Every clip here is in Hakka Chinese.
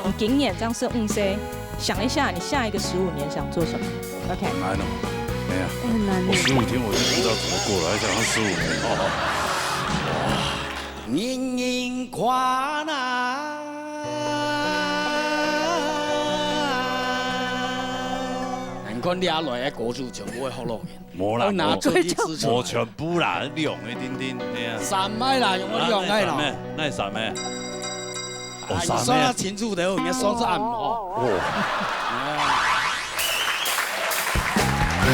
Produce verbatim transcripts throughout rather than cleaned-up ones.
你今年這樣是五歲，想一下你下一個十五年想做什麼？OK。很難哦。哎呀，哎，很難耶。我十五天我就不知道怎麼過了，還想要十五年，哦。人人看啊。難怪你阿來个歌手全部會學老人。 無啦，愛拿出去支持。無全部啦，兩个定定，嘿啊。三个啦，用了兩个啦。哪有三个？哪有三个？哦，啊，你算啊，三个。清楚的，應該算是暗號。哦。哎。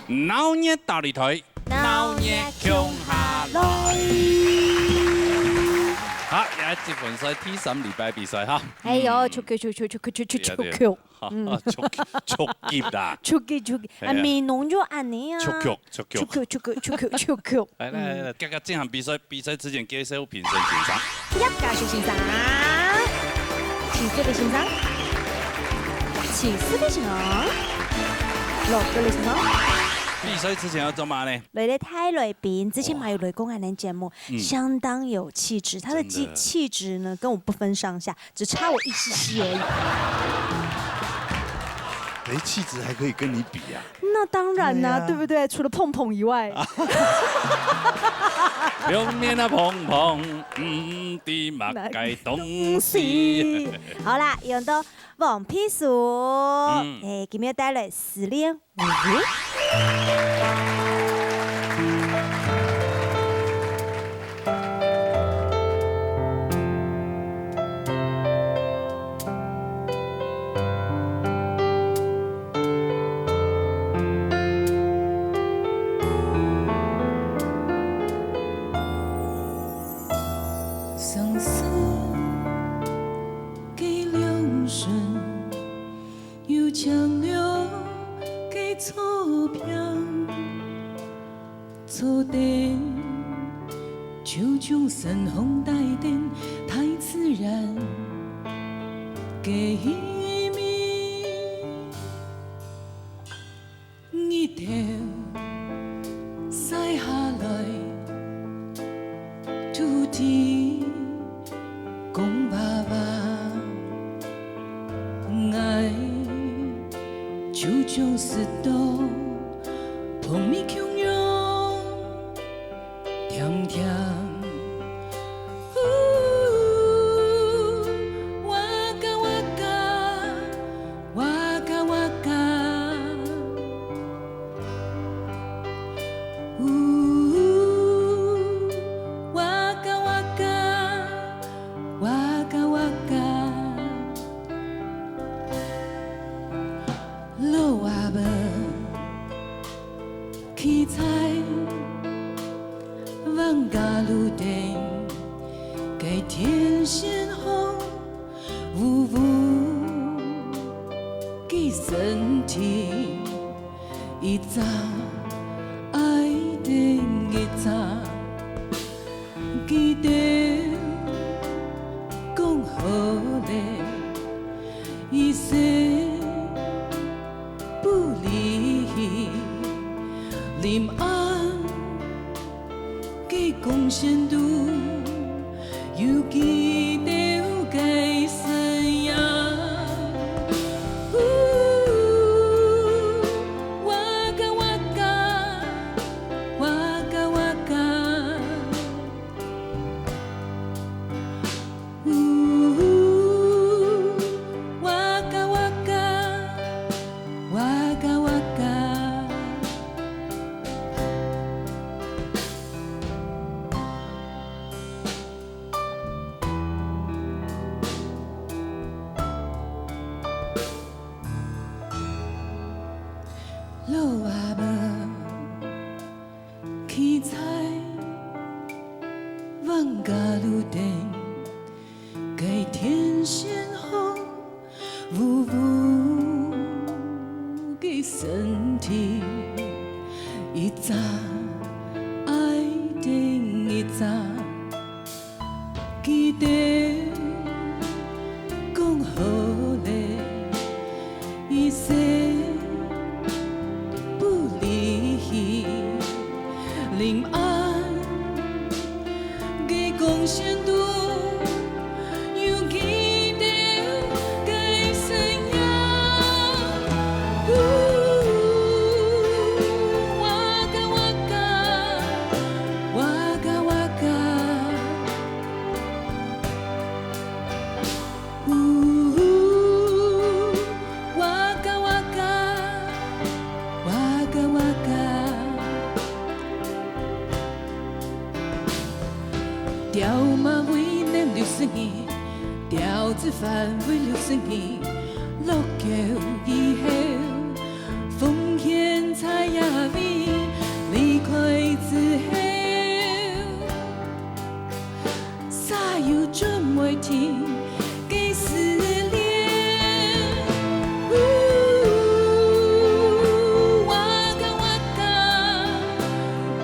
鬧熱大擂台，鬧熱共下來。好，也係分賽第三禮拜比賽哈。哎喲，嗯。出去，出去，出去，出去，對啊，對啊。出去。 嗯。出，出擊啦。出擊，出擊。係啊。啊，美濃就恁呢啊。出局，出局。出局，出局，出局，出局。來，來，來，嗯。來，剛剛進行比賽，比賽之前介紹評審先生。葉家樹先生，徐水林先生，徐水林先生，羅國立先生。比賽之前要做麼个呢？來，來，大來賓，之前嘛有來過咱个節目，哦。嗯。相當有氣質，他的氣，真的。氣質呢，跟我不分上下。 只差我一息息而已。沒氣質還可以跟你比啊？那當然啦，對啊。對不對？除了碰碰以外。碰面啊，碰碰，嗯，的嘛該東西。好啦，用到黃皮書，嗯。哎，今日帶來失戀。 日頭曬下來，土地光滑滑。𠊎就像食到蜂蜜共樣。 甜甜。嗚，哇嘎哇嘎，哇嘎哇嘎。嗚，哇嘎哇嘎，哇嘎哇嘎。老阿伯 企在萬家路頂个電線項，嗚嗚，佢身體一隻愛等一隻。 佢兜講好咧，一世不離。臨暗个光線肚，有佢兜个身影。嗚，哇嘎哇嘎，哇嘎哇嘎。好咧，一生不離棄，臨安个光線肚，有記得个生涯。Waka waka, waka waka. Ooh, waka waka, waka waka. 鳥馬為能六十年，鳥子範圍六十年，落橋以後，奉獻在野外離開之後。 沙丘準備聽个思念。Ooh, waka waka,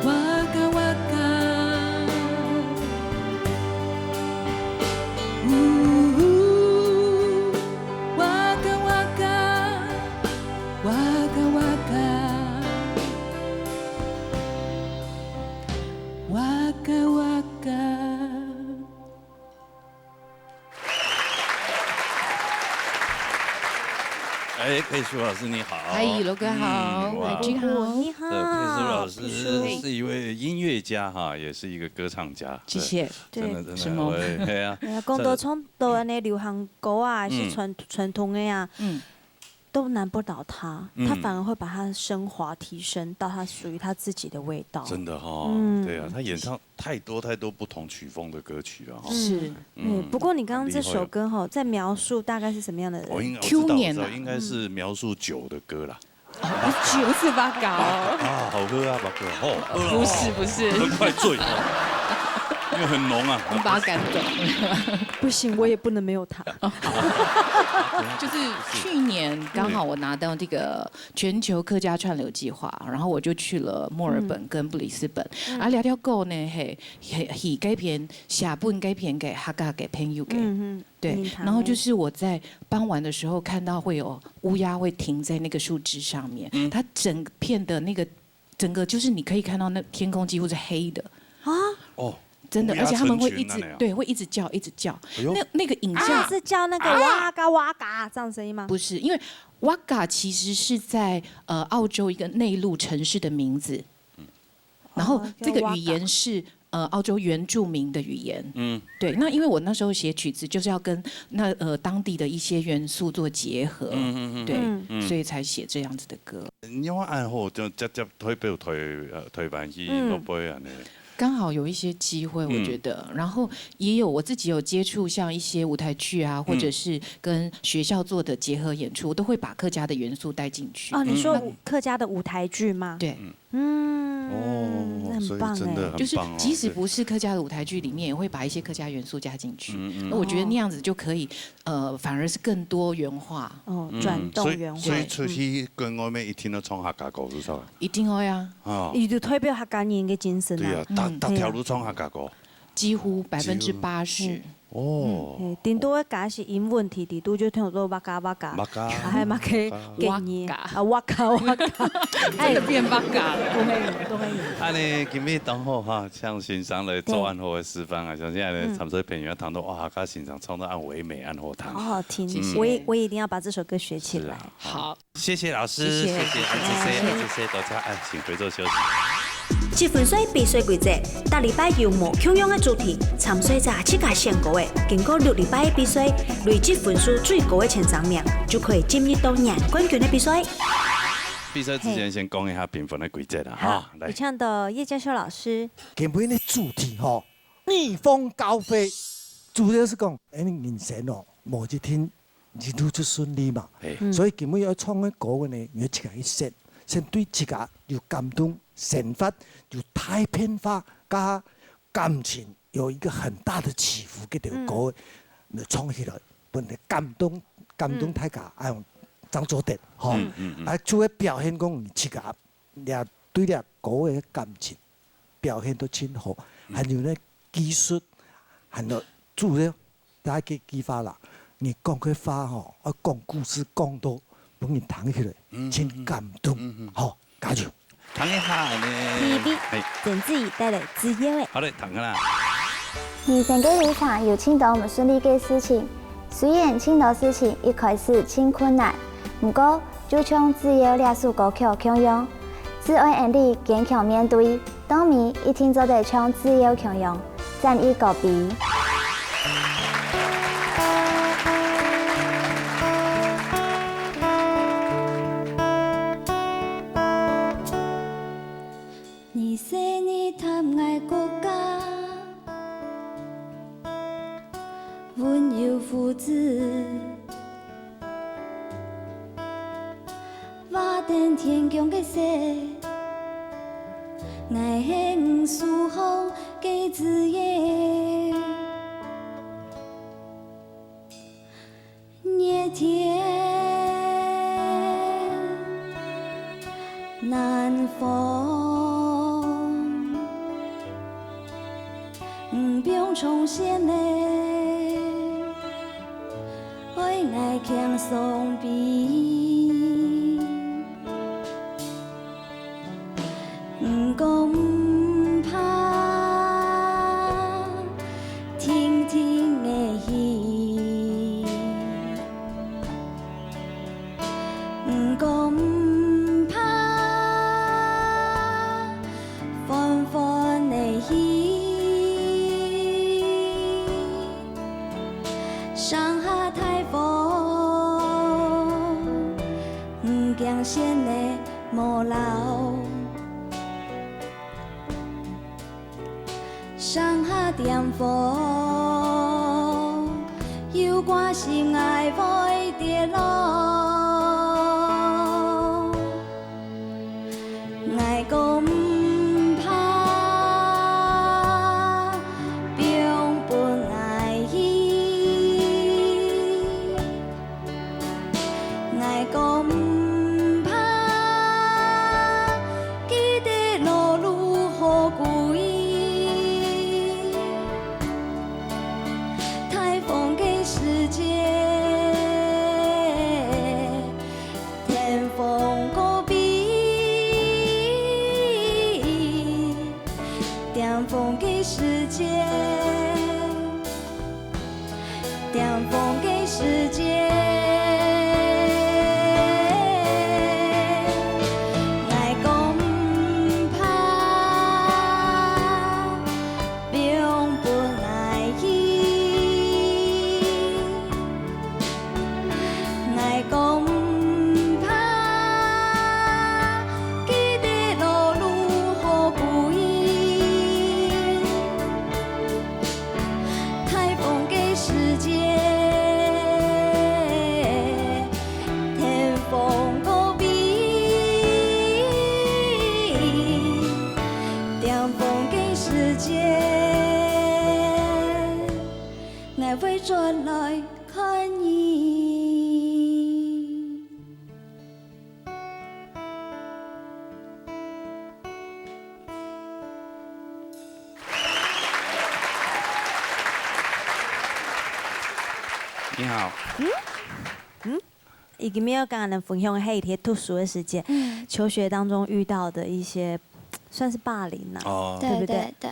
waka waka. Ooh, waka waka, waka waka. Waka waka。哎，佩舒老师你好。嗨，罗哥好，嗯，哇。海军好。你好，对，佩舒老师佩舒。是一位音乐家哈，也是一个歌唱家。谢谢。对，真的，真的，什么？我也，对啊。哎呀，讲到唱到安尼流行歌啊，还是嗯。传，传统的啊，嗯。都难不倒他，嗯。他反而会把它升华提升到他属于他自己的味道。真的哈，嗯。对啊，他演唱太多太多不同曲风的歌曲了哈。是。嗯，嗯，不过你刚刚这首歌哈，很厉害哦。在描述大概是什么样的人？我应该，我知道，Q年啊。我知道，应该是描述酒的歌啦。哦，不是，不是Vodka哦。啊，好喝啊，Vodka，哦，喝了，不是，不是。很快醉，哦，因为很浓啊。你把他赶走。不行，我也不能没有他。就是去年刚好我拿到这个全球客家串流计划，然后我就去了墨尔本跟布里斯本，嗯。啊，聊聊够呢，嘿，嘿，嘿，该片写本该片给客家给朋友给。嗯，嗯。对，然后就是我在傍晚的时候看到会有乌鸦会停在那个树枝上面，嗯。它整片的那个，整个就是你可以看到那天空几乎是黑的。啊？哦，真的，乌鸦而且他们会一直，成群那样。对，会一直叫，一直叫。哎呦。那，那个影像啊，是叫那个啊。哇嘎哇嘎这样声音吗？不是，因为Waka其实是在，呃，澳洲一个内陆城市的名字。嗯。然后这个语言是，哦，叫Waka。呃，澳洲原住民的语言。嗯。对，那因为我那时候写曲子就是要跟那，呃，当地的一些元素做结合，嗯，嗯，嗯，对，嗯。所以才写这样子的歌。你有恁好，就直接代表台，呃，台湾去，嗯。落尾安尼。刚好有一些机会，我觉得，嗯。然后也有我自己有接触像一些舞台剧啊，嗯。或者是跟学校做的结合演出，我都会把客家的元素带进去。哦，你说舞，嗯。客家的舞台剧吗？对。嗯。嗯，哦，那很棒欸。所以真的很棒哦，就是即使不是客家的舞台剧里面，也会把一些客家元素加进去。嗯，嗯。那我觉得那样子就可以，呃，反而是更多元化。哦，嗯，转动元化。所以，所以出去跟外面一定要唱客家歌，是吧？一定会啊。啊。伊就代表客家人的精神啊。对啊，大，嗯。大条路唱客家歌。几乎百分之八十。几乎。嗯。哦。嗯，嘿，顶多会加一些英文字，底肚就听做哇嘎哇嘎，哇嘎，啊，还有嘛个哇嘎。建议，哇嘎。啊，哇嘎哇嘎。哎，真的变哇嘎了。都可以，都可以。安尼，今日当好哈，像先生来做对。恁好的示范啊，像现在的嗯。参赛朋友听到，哇，客家先生唱到恁唯美，恁好听。好好听，谢谢。我也，我也一定要把这首歌学起来。是啊，好。好。 谢谢老师，谢谢，谢谢，谢谢，谢谢，谢谢，多谢，哎，请回座休息。积分赛比赛规则，逐礼拜有無共样个主题，参赛者自家选歌个，经过六礼拜个比赛，累积分数最高个前三名，就可以进入到赢冠军个比赛。比赛之前，嘿。先讲一下评分的规则啦，好，哈，来。有请到叶教授老师。今晡日个主题吼，逆风高飞，主要是讲，哎，你人生哦，某一天 一路就顺利嘛。嘿。嗯。所以今日要唱个歌个呢，你要自家去选，选对自家有感动、生活有大变化，甲感情有一个很大的起伏，个条歌，嗯。你唱起来，分人感动，感动大家，嗯。哎，正做得，吼。嗯，嗯，嗯。啊，就会表现讲你自家，你对这歌个感情表现得真好，嗯。还有呢，技术，还有主要 大家个计划啦，你講个話吼，愛講故事講到分人聽起來，嗯，真感動，嗯，嗯，嗯。吼，加油！聽一下呢。T V，嘿。曾志怡帶來自由的。好嘞，聽下啦。人生个旅程有盡多毋順利个事情，雖然盡多事情一開始盡困難，毋過就像自由這首歌曲共樣，只愛𫣆俚堅強面對， 當面一定做得像自由共樣，展翼高飛。你說你談𠊎國家，溫柔父子， 話等天降个雪，𠊎係你手項个子爺。熱天，南風， 毋放長線咧，愛𠊎輕鬆飛。毋過毋怕，定定仔去。 毋過毋怕，緩緩仔去。上下大風，毋驚線仔無留。 上下點風，有掛心𠊎會跌落。𠊎講毋怕，放分𠊎去。 𠊎講毋怕，記得路路好歸。大風个時節，天風高飛。 點風个時節，點風个時節，𠊎講毋怕，放分𠊎去。 𠊎講毋怕，記得路路好歸。大風个時節，天風高飛。點風个時節，𠊎會轉來 看你。你好。嗯？嗯？佢今晡日愛跟𠊎兜分享个係佢讀書个時節，嗯。求學當中遇到的一些，算是霸凌啊，哦。對不對？對，對，對。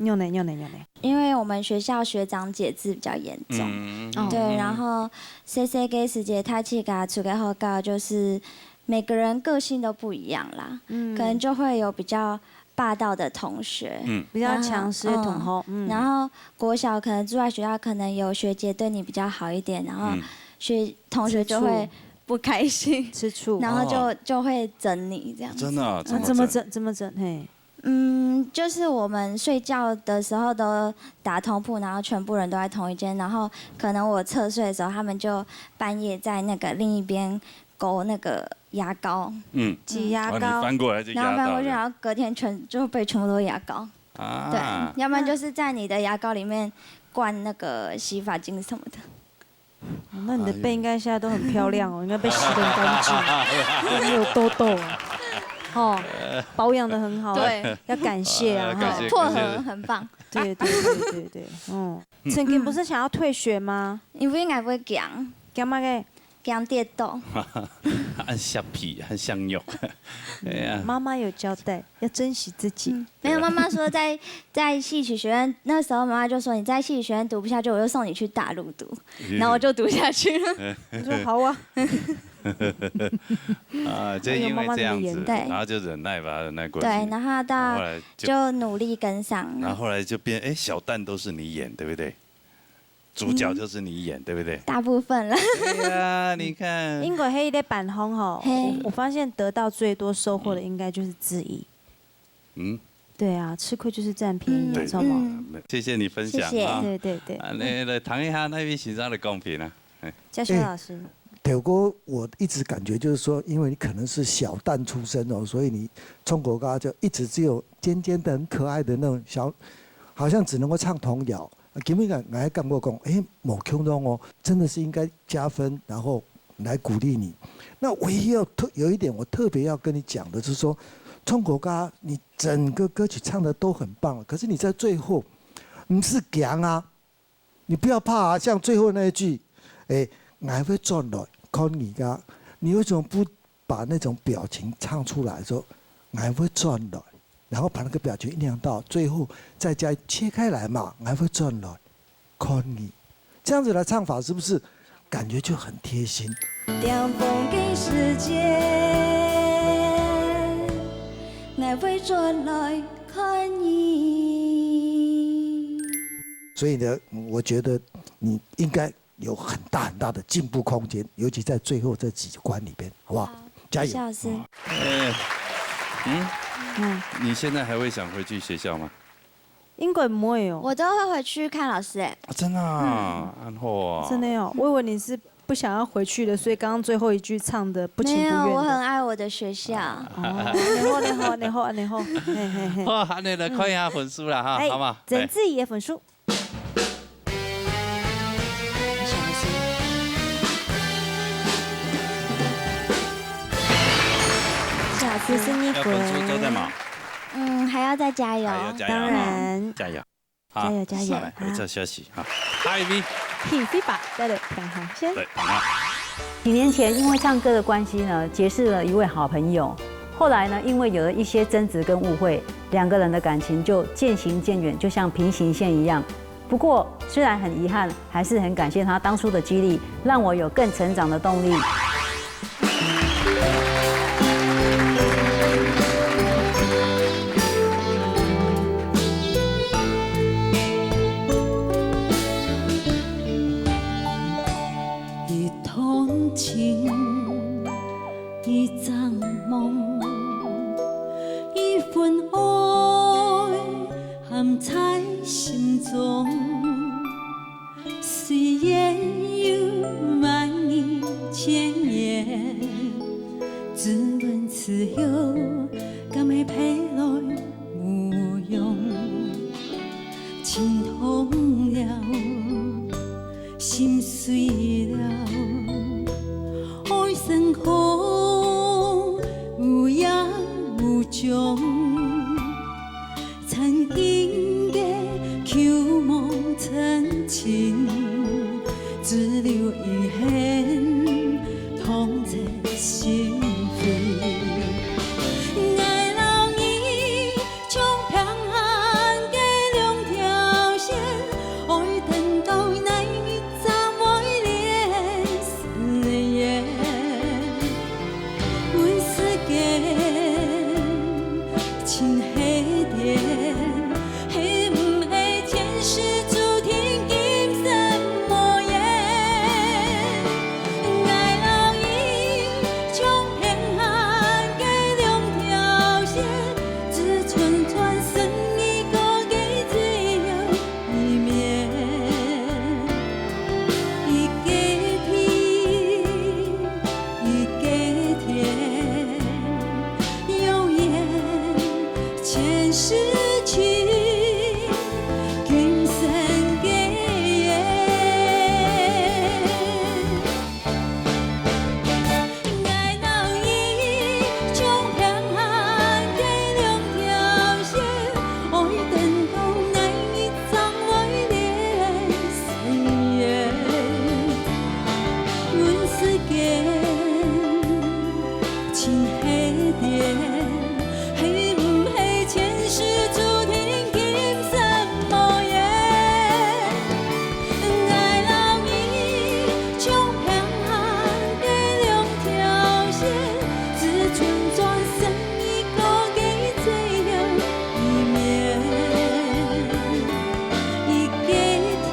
仰呢，仰呢，仰呢？因為我們學校學長姐制比較嚴重，嗯，哦。對，然後細細个時節，大自家出个學校，就是每個人個性都不一樣啦，嗯。可能就會有比較霸道的同學，嗯。比較強勢的同學，然後，嗯。嗯。然後國小可能住在學校，可能有學姐對你比較好一點，然後嗯。學，同學就會不開心，吃醋。吃醋。然後就，哦。就會整你這樣子。真的啊，那怎麼整？怎麼整？怎麼整？嘿。 嗯，就是我們睡覺的時候都打通鋪，然後全部人都在同一間，然後可能我側睡的時候，他們就半夜在那個另一邊勾那個牙膏，嗯。擠牙膏。哦，你翻過來就壓到了。然後翻過去，然後隔天全，就被全部都是牙膏。啊。對，要不然就是在你的牙膏裡面灌那個洗髮精什麼的。 哦，那你的背應該現在都很漂亮哦，應該被洗得很乾淨，都沒有痘痘啊。哦，保养得很好，对。要感谢啊，呃，感谢，哈。薄荷很棒。对，对，对，对，对，嗯。曾经不是想要退学吗？因为我会讲。干嘛个？讲跌倒。很削皮，很削肉。哎呀。妈妈有交代，要珍惜自己。嗯，没有，妈妈说在，在戏曲学院，那时候妈妈就说：“你在戏曲学院读不下去，我就送你去大陆读。”嗯。然后我就读下去了。我说：“好啊。”啊，就因为这样子，哎呦，妈妈的眼泪。对。然后就忍耐吧，忍耐过去。对，然后到，然后后来就，就努力跟上。然后后来就变，哎，小旦都是你演，对不对？主角就是你演，对不对？大部分了。对呀，你看。因为迄个版红吼，嘿。我，我发现得到最多收获的应该就是志毅。嗯。对啊，吃亏就是占便宜，嗯，没错嘛。嗯。谢谢你分享啊。谢谢。对，对，对。啊，那，那唐一涵那位先生的公平啊。哎。嘉修老师。哎，头哥，我一直感觉就是说，因为你可能是小旦出身哦，所以你唱歌歌就一直只有尖尖的、很可爱的那种小，好像只能够唱童谣。啊，今日我，我还感觉讲，哎，无共样哦，真的是应该加分，然后来鼓励你。那唯一要特，有一点我特别要跟你讲的是说，唱歌歌，你整个歌曲唱的都很棒了，可是你在最后，毋使驚啊，你不要怕啊，像最后那一句，哎，我會轉來看你啊，你为什么不把那种表情唱出来？说我會轉來，然后把那个表情酝酿到最后，再加切开来嘛，我會轉來看你。这样子的唱法是不是感觉就很贴心？点风的时间，我会转来看你。所以呢，我觉得你应该有很大很大的进步空间，尤其在最后这几关里边，好不好？好，加油！谢谢老师。嗯。哎，嗯，嗯。你现在还会想回去学校吗？应该不会哦。我都会回去看老师哎。啊，真的啊，嗯。恁好啊。真的哦，我以为你是不想要回去的，所以刚刚最后一句唱得不情不愿的。没有，我很爱我的学校。哦，恁好，恁好，恁好，恁好，嘿，嘿，嘿。好，恁呢来看一下分数啦，哈，嗯。好吗？哎，曾志毅的分数。 小思思你要分数做得吗？嗯，还要再加油。还要加油啊。当然。加油。好，加油，加油，上来，好。回这消息哈。下一位。去，去吧，再来，平行线。对，好。几年前，因为唱歌的关系呢，结识了一位好朋友。后来呢，因为有了一些争执跟误会，两个人的感情就渐行渐远，就像平行线一样。不过，虽然很遗憾，还是很感谢他当初的激励，让我有更成长的动力。一段情，一场梦，一份爱 含在心中。虽然有万语千言，只闻此后，敢会白来无恙？情痛了，心碎了，爱成空，无影无踪。 曾经的旧梦曾经，只留遗恨痛在心扉。我摎你像平行的两条线，爱等到哪一站会连思念？问世间 情海天，系毋系前世注定今生无缘？我摎你像阮世間真黑點，係毋係前世注定今生無緣？𠊎摎你像平行个兩條線，只存轉身已過个最後一面。一个天，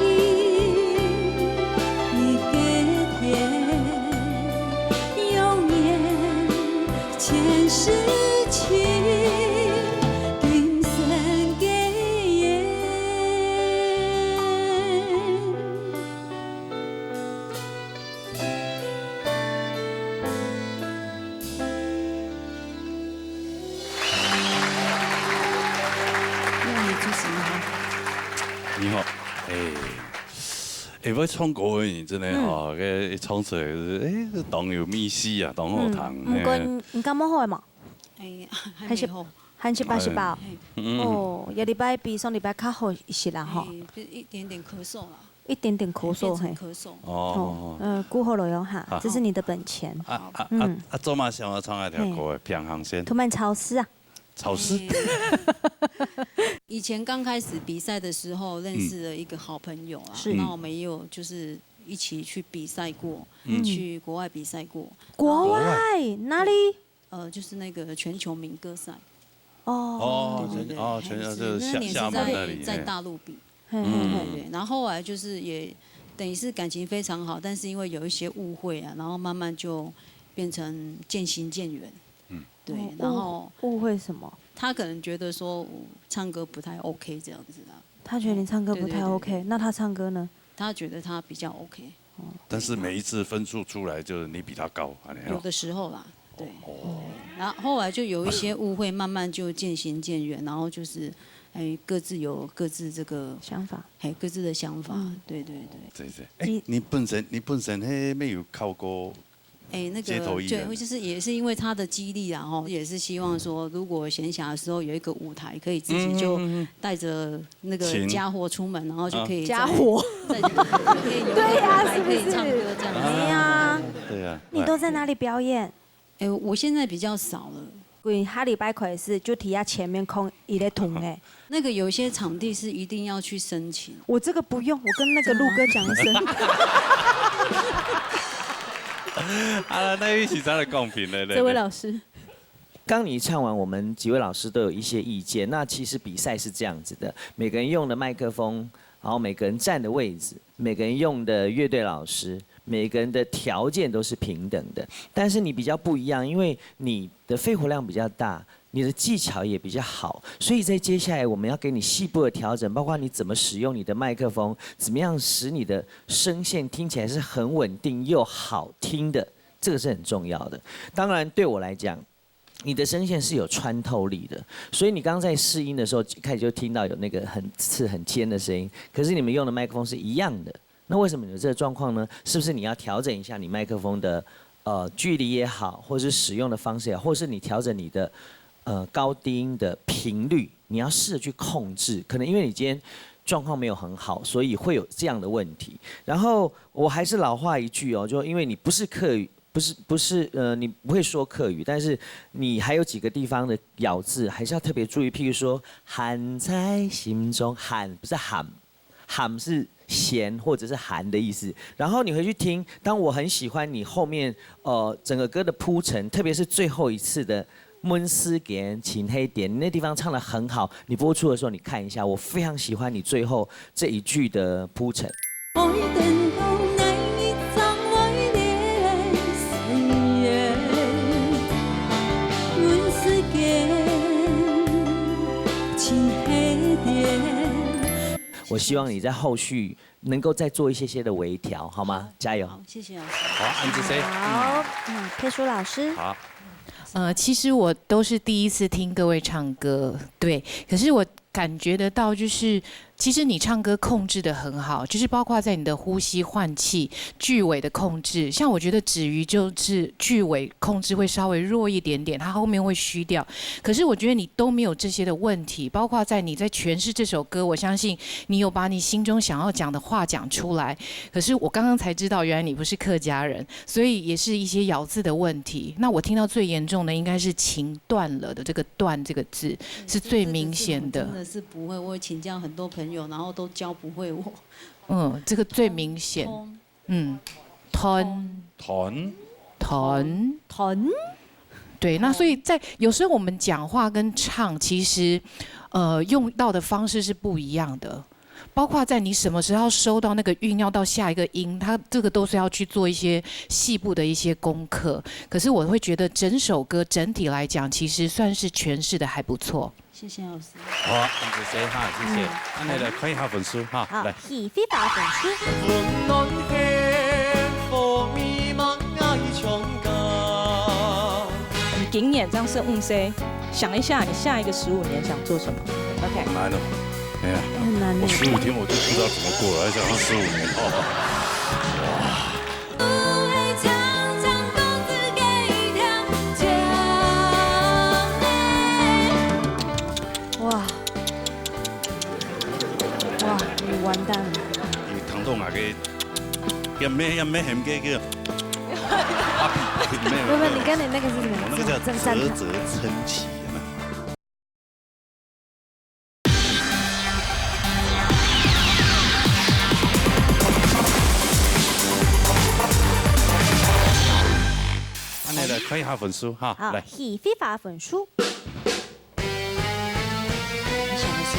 一个天。 永遠前世情，今生結緣。你好，主持人好。你好，哎。 哎，會唱歌个人真个吼，个唱出來，哎，當有味緒啊，當好聽。嗯，毋過你，你感冒好了無？哎，還還是，沒好。還是八十八？哎。嗯。哦，這禮拜比上禮拜較好一些啦吼。哎，就一點點咳嗽啦。一點點咳嗽，哎，這陣嘿。咳嗽。哦。哦，呃，顧好了喲哈，啊。這是你的本錢。啊，啊，嗯。啊，啊，做麼想要唱該條歌个，嘿。平行線。同伴潮濕啊。 潮濕。哎，以前剛開始比賽的時候，認識了一個好朋友啊，是。那我們也有就是一起去比賽過，嗯。去國外比賽過。國外？然後，哪裡？呃，就是那個全球民歌賽。哦。哦，對，對，對，全，哦，全球，嘿，就是廈，那年是廈門那裡，在，在嘿。大陸比。嘿，嘿，嘿。對，對，然後後來就是也等於是感情非常好，但是因為有一些誤會啊，然後慢慢就變成漸行漸遠。嗯。 對，哦，然後誤，誤會什麼？他可能覺得說我唱歌不太OK這樣子啊。他覺得你唱歌不太OK，對，對，對，對。那他唱歌呢？他覺得他比較OK。哦。但是每一次分數出來，就是你比他高，按呢哦。有的時候啦，對。哦。對，然後後來就有一些誤會，慢慢就漸行漸遠，然後就是，哎，各自有各自這個想法。嘿，各自的想法，嗯。對，對，對。對，對。哎，你，你本身，你本身係沒有考過 哎，那個，街頭藝人。對，就是也是因為他的激勵啊，吼，也是希望說，如果閒暇的時候有一個舞台，可以自己就，嗯，嗯，嗯。帶著那個琴。傢伙出門，然後就可以在，啊。傢伙。在，可以有一個舞台可以唱歌這樣子。對呀，是不是？哎呀。對呀。你都在哪裡表演？哎，我現在比較少了。 幾下禮拜開始就佇遐前面看伊咧動誒。那個有一些場地是一定要去申請。我這個不用，我跟那個陸哥講一聲。啊，那一起在那公平的，對不對？這位老師。剛你唱完，我們幾位老師都有一些意見。那其實比賽是這樣子的，每個人用的麥克風，然後每個人站的位置，每個人用的樂隊老師，每個人的條件都是平等的。但是你比較不一樣，因為你的肺活量比較大，你的技巧也比較好，所以在接下來我們要給你細部的調整，包括你怎麼使用你的麥克風，怎麼樣使你的聲線聽起來是很穩定又好聽的，這個是很重要的。當然，對我來講，你的聲線是有穿透力的，所以你剛剛在試音的時候，開始就聽到有那個很刺、很尖的聲音，可是你們用的麥克風是一樣的，那為什麼有這個狀況呢？是不是你要調整一下你麥克風的，呃，距離也好，或是使用的方式也好，或是你調整你的，呃，高低音的頻率，你要試着去控制。可能因為你今天狀況沒有很好，所以會有這樣的問題。然後我還是老話一句哦，就因為你不是客語，不是，不是，呃，你不會說客語，但是你還有幾個地方的咬字還是要特別注意，譬如說，含在心中，含，不是含，含是鹹或者是寒的意思。然後你回去聽，當我很喜歡你後面，呃，整個歌的鋪陳，特別是最後一次的 問世間情係點，那地方唱得很好，你播出的時候你看一下，我非常喜歡你最後這一句的鋪陳。愛等到哪一場來臨深夜，問世間情係點。我希望你在後續能夠再做一些些的微調，好嗎？加油！好，謝謝老師。好，恁仔細。好，嗯，佩舒老師。好。呃，其實我都是第一次聽各位唱歌，對，可是我感觉得到，就是其实你唱歌控制得很好，就是包括在你的呼吸、换气、句尾的控制。像我觉得子瑜就是句尾控制会稍微弱一点点，他后面会虚掉。可是我觉得你都没有这些的问题，包括在你在诠释这首歌，我相信你有把你心中想要讲的话讲出来。可是我刚刚才知道，原来你不是客家人，所以也是一些咬字的问题。那我听到最严重的应该是情断了的这个“断”这个字，是最明显的。真的是不会，我有请教很多朋友，然后都教不会我。嗯，这个最明显。通。嗯，断。团。团。团。对，那所以在，有时候我们讲话跟唱，其实，呃，用到的方式是不一样的。包括在你什么时候收到那个韵要到下一个音，它这个都是要去做一些细部的一些功课。可是我会觉得整首歌整体来讲，其实算是诠释得还不错。谢谢老师。好啊，谢谢哈，谢谢。嗯。恁樣來看一下分數哈，好，來。起飛吧分數。你今年这样是五岁，想一下，你下一个十五年想做什么？OK。难哦，哎呀，很难呢。我十五天我就不知道怎么过了，还想要十五年，哦。哇。 哇，哇，你完蛋了。你糖豆哪个？也没，也没很给个。阿皮，阿皮，没有，不，不，没有。你刚才那个是什么？我那个叫啧啧称奇，有没有？ 恁樣來看一下分數哈，好，來。起飛吧分數。你想的是？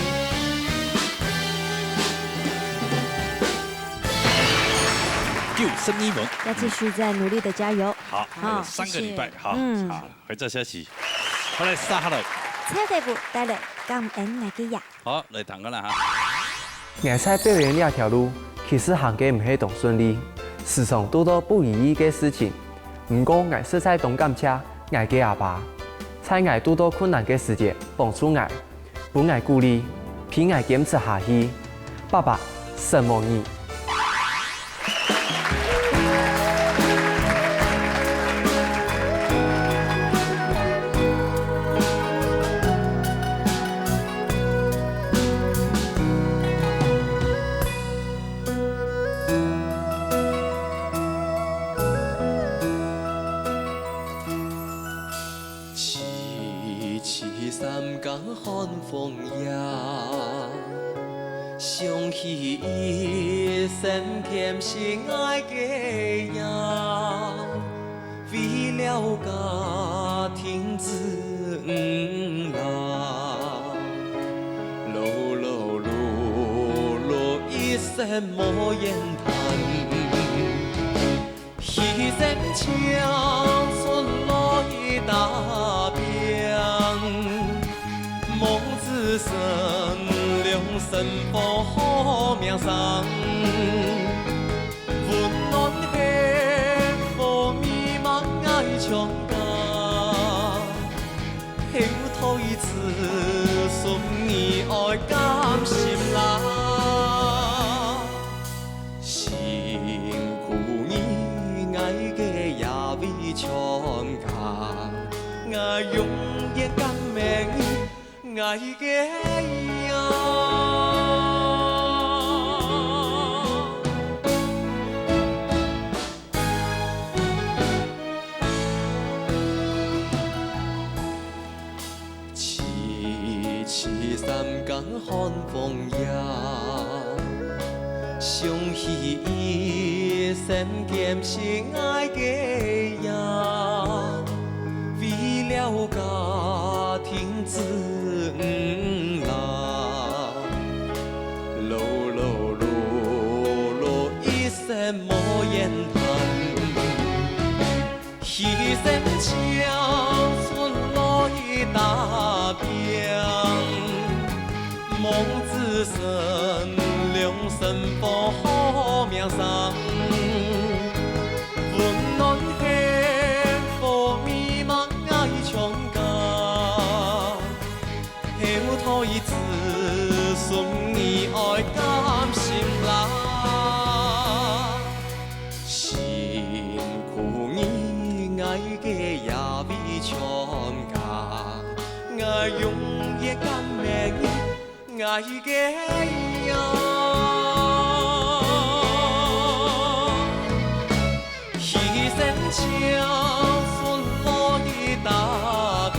九十二分。要继续再努力的加油。好，还有三个礼拜，谢谢。好，嗯。好。 回到消息，好，來，接下來。蔡飛虎帶來感恩𠊎个夜。好，來，聽个啦哈。𠊎在表演這條路，其實行个毋係當順利，時常堵到不如意个事情。毋過，𠊎實在當感謝𠊎个阿爸，在𠊎堵到困難个時節幫助𠊎， 分𠊎鼓勵，陪𠊎堅持下去。爸爸，承蒙你。 七七三更寒风夜，想起一生甜心爱个人，为了家庭子女啦，碌碌碌碌一生无言谈。 犧牲青春來打拼，望子孫兩生福好名聲，溫暖幸福美滿𠊎全家，後代子孫你愛感心啦。 辛苦你，𠊎个夜未全家，𠊎永遠感恩你，𠊎个呀。 七七三更寒风夜，想起一生甘心爱个人，为了家庭子女啦，碌碌碌碌一生无言谈。 牺牲青春來打拼，望子孫兩生福好名聲，溫暖幸福美滿𠊎全家。 後代子个夜未曾降，𠊎永遠感念你，𠊎个呀。犧牲青春落雨打拼，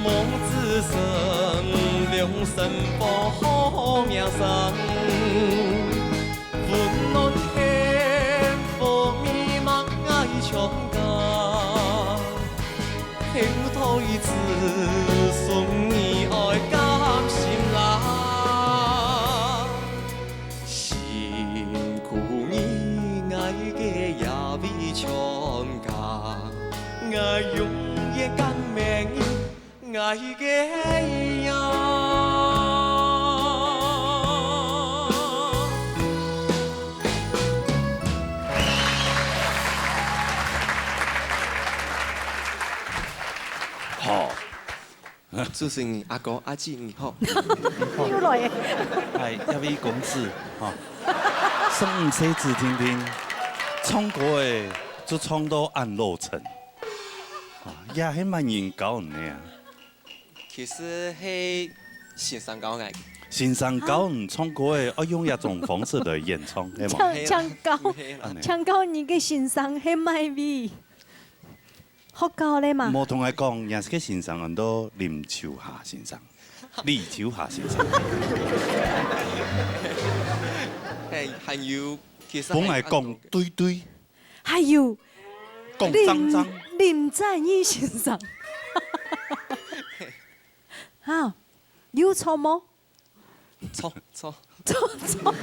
望子孙两生保好名声。 溫暖幸福美滿𠊎全家，後代子孫你愛感心啦。辛苦你，𠊎个夜未曾降，𠊎永遠感念你。 𠊎个呀。好。主持人阿哥阿姊你好。又來耶。哎，這位公子，哈，生五歲子定定，唱歌誒，就唱到恁老成。啊，也係麼人教你啊？ 其實係先生教𠊎。先生教你唱歌誒，愛用這種方式來演唱，係無？請，請教，毋係啦。恁呢。請教你个先生係麼位？學校个嘛？無同𠊎講，𠊎个先生安到林秋霞先生，李秋霞先生。係，還有，其實還，分𠊎講對對。還有，講正正。林，林正義先生。 哈，有錯無？錯，錯。錯，錯。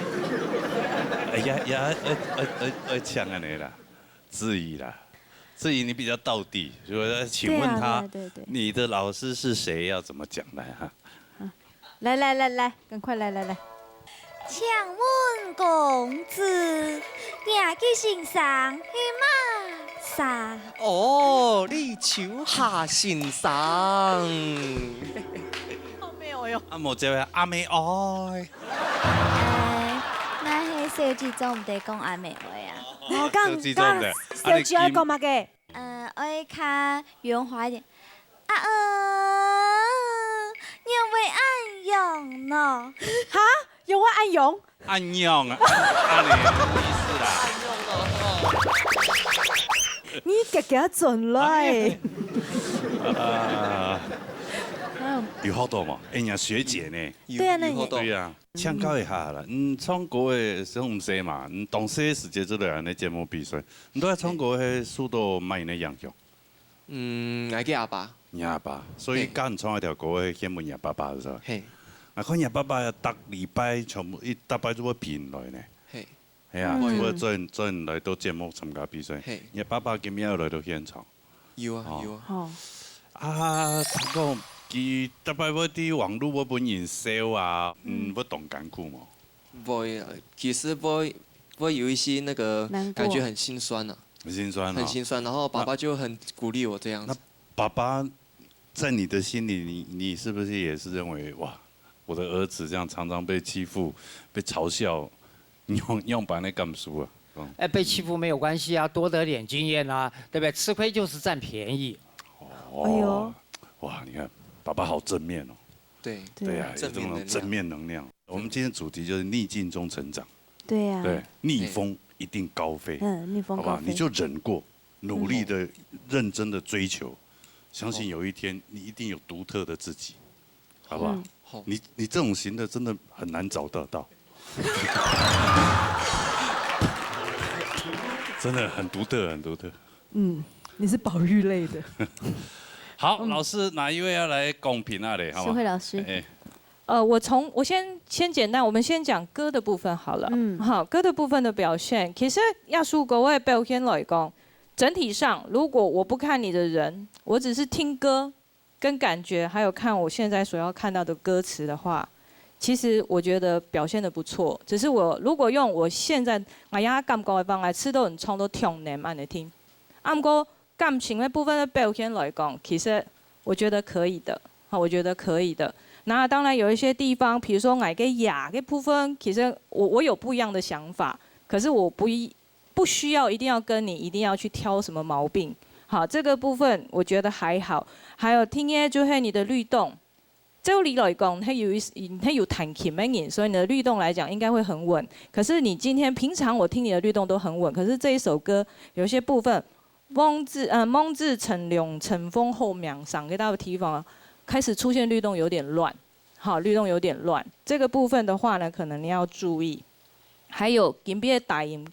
哎呀，呀，呃，呃，呃，呃，像恁呢啦，志怡啦，志怡你比較道地，所以我要請問他，對啊，對啊，對，對。你的老師是誰，要怎麼講來哈？啊，來，來，來，來，趕快來，來，來。 請問公子，若个先生係麼儕？哦，李秋霞先生。好沒有喲。啊，無接啊，阿妹哀。哎，該係小姐做毋得講阿妹哀啊。哦，講，小姐做毋得，講小姐愛講麼个？ 呃，愛較圓滑一點。啊呃，仰會恁樣呢？哈？仰會恁樣？恁樣啊，恁呢意思啦。你遽遽轉來。啊，嗯。有學到無？哎呀，學姐呢？有，對啊，那你有學到。對啊，請教一下啦，嗯，唱歌个時候毋使嘛，嗯，當時時節就來恁呢節目比賽，你都在唱歌个受到麼人个影響？ 嗯，𠊎个阿爸。你阿爸，所以，嘿。教你唱一條歌，獻分若爸爸，係吧？嘿。𠊎看若爸爸逐禮拜全部，一逐擺就會陪你來呢。嘿。係啊，嗯。就會載你，載你來到節目參加比賽。嘿。若爸爸今日有來到現場。有啊，哦。有啊。哦。啊，聽講佢逐擺會在網路會分人笑啊，嗯，嗯。會當艱苦無？會啊，其實會，會有一些那個難過。感覺很心酸啊。 很心酸哦。很心酸，然後爸爸就很鼓勵我這樣子。那，那爸爸在你的心裡，你，你是不是也是認為，哇，我的兒子這樣常常被欺負、被嘲笑，你有，你有恁呢感受啊？嗯。哎，被欺負沒有關係啊，多得點經驗啊，對不對？吃虧就是佔便宜。哦，哎呦。哇，你看，爸爸好正面哦。對。對啊，有這種正面能量。正面能量。我們今天主題就是逆境中成長。對啊。對，逆風一定高飛。嗯，逆風高飛。好不好？你就忍過， 努力的、認真的追求，相信有一天你一定有獨特的自己，好不好？嗯。好。你，你這種型的真的很難找得到。真的很獨特，很獨特。嗯，你是保育類的。好，嗯。老師，哪一位要來公平啊嘞？好嗎？詩慧老師。哎。 呃，我從，我先，先簡單，我們先講歌的部分好了。嗯。好，歌的部分的表現，其實這首歌个表現來講，整體上，如果我不看你的人，我只是聽歌跟感覺，還有看我現在所要看到的歌詞的話，其實我覺得表現得不錯。只是我如果用我現在，哎呀，感覺个方式，試著你唱到唱念恁呢聽。啊，毋過 感情个部分个表現來講，其實我覺得可以的，哈，我覺得可以的。那當然有一些地方，比如說𠊎个呀个部分，其實我，我有不一樣的想法，可是我不一，不需要一定要跟你一定要去挑什么毛病。好，这个部分我觉得还好。还有第二就係你的律動，照理來講，佢有一，佢有彈琴个人，所以你的律動來講應該會很穩。可是你今天平常我聽你的律動都很穩，可是這一首歌有一些部分，望子，呃，望子成龍，乘風後面上个地方啊，開始出現律動有點亂，好，律動有點亂。這個部分的話呢，可能你要注意。還有，今晡日个低音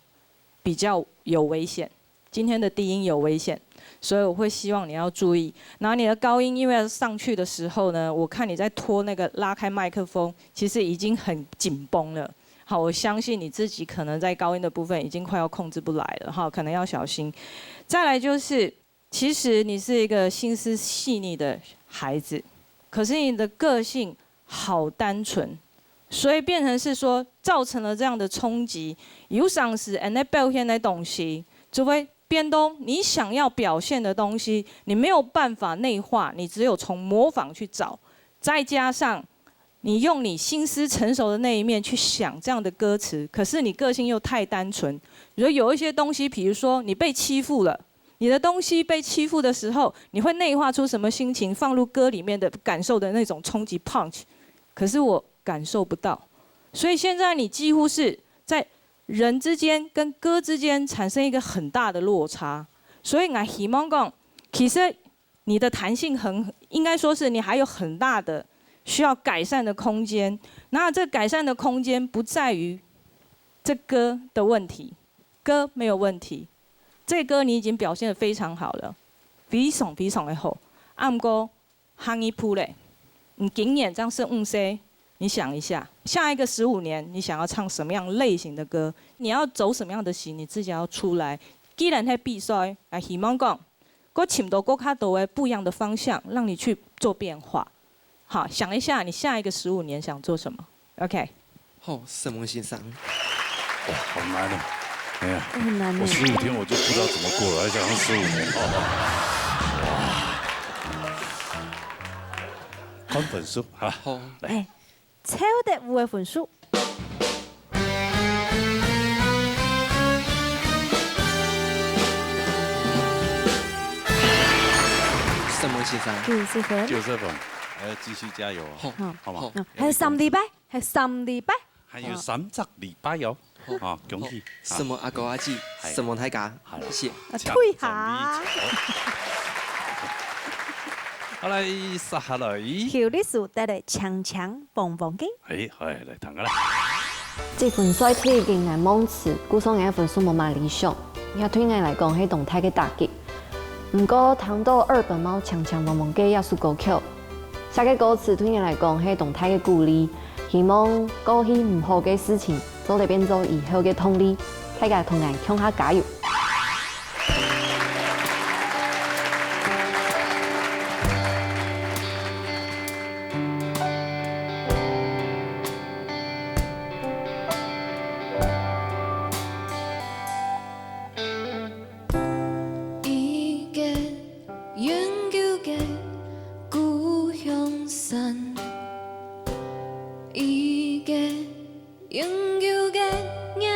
比較有危險，今天的低音有危險，所以我會希望你要注意。然後你的高音因為要上去的時候呢，我看你在拖那個拉開麥克風，其實已經很緊繃了。好，我相信你自己可能在高音的部分已經快要控制不來了哈，可能要小心。再來就是，其實你是一個心思細膩的孩子，可是你的個性好單純，所以變成是說造成了這樣的衝擊。有常時恁呢表現的東西，就會變到你想要表現的東西，你沒有辦法內化，你只有從模仿去找，再加上你用你心思成熟的那一面去想這樣的歌詞，可是你個性又太單純。比如有一些東西，比如說你被欺負了，你的東西被欺負的時候，你會內化出什麼心情，放入歌裡面的感受的那種衝擊 punch，可是我感受不到。所以現在你幾乎是在人之間跟歌之間產生一個很大的落差。所以我希望講，其實你的彈性很，應該說是你還有很大的需要改善的空間。那這改善的空間不在於這歌的問題，歌沒有問題，這歌你已經表現得非常好了，非常非常的好。啊，毋過下一步咧，你今年正十五歲，你想一下，下一個十五年你想要唱什麼樣類型的歌？你要走什麼樣的型，你自己要出來。既然係比賽，啊，希望講，我尋到更加多的不一樣的方向，讓你去做變化。好，想一下，你下一個十五年想做什麼？OK。好，沈文先生。哇，好难哦。哎呀，很难呢我。十五天我就不知道怎么过了，还想要十五年。哦，哇，看分数哈。好，哎，超得五个分数。沈文先生。九十分。九十分，还要继续加油哦，好，好好吗？好嗯，还有三礼拜，还有三礼拜。还有三十礼拜哦。啊，恭喜！什么阿哥阿姐，哎什么大家，好了谢谢。啊，退下。好来，接下来，后日数带来强强棒棒个。哎，好，来听个啦。這份賽退个𠊎忘詞，故所𠊎个分數無麼理想，這對𠊎來講係當大个打擊。毋過聽到二本貓強強棒棒个這首歌曲，寫个歌詞對𠊎來講係當大个鼓勵，希望過去毋好个事情做得變做以後个動力，大家同𠊎共下加油。一个永久个故乡山，一个永久个仰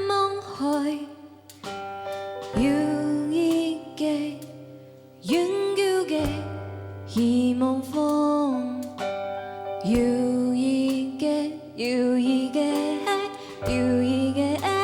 望海，有一个永久个希望风，有一个，有一个，有一个爱。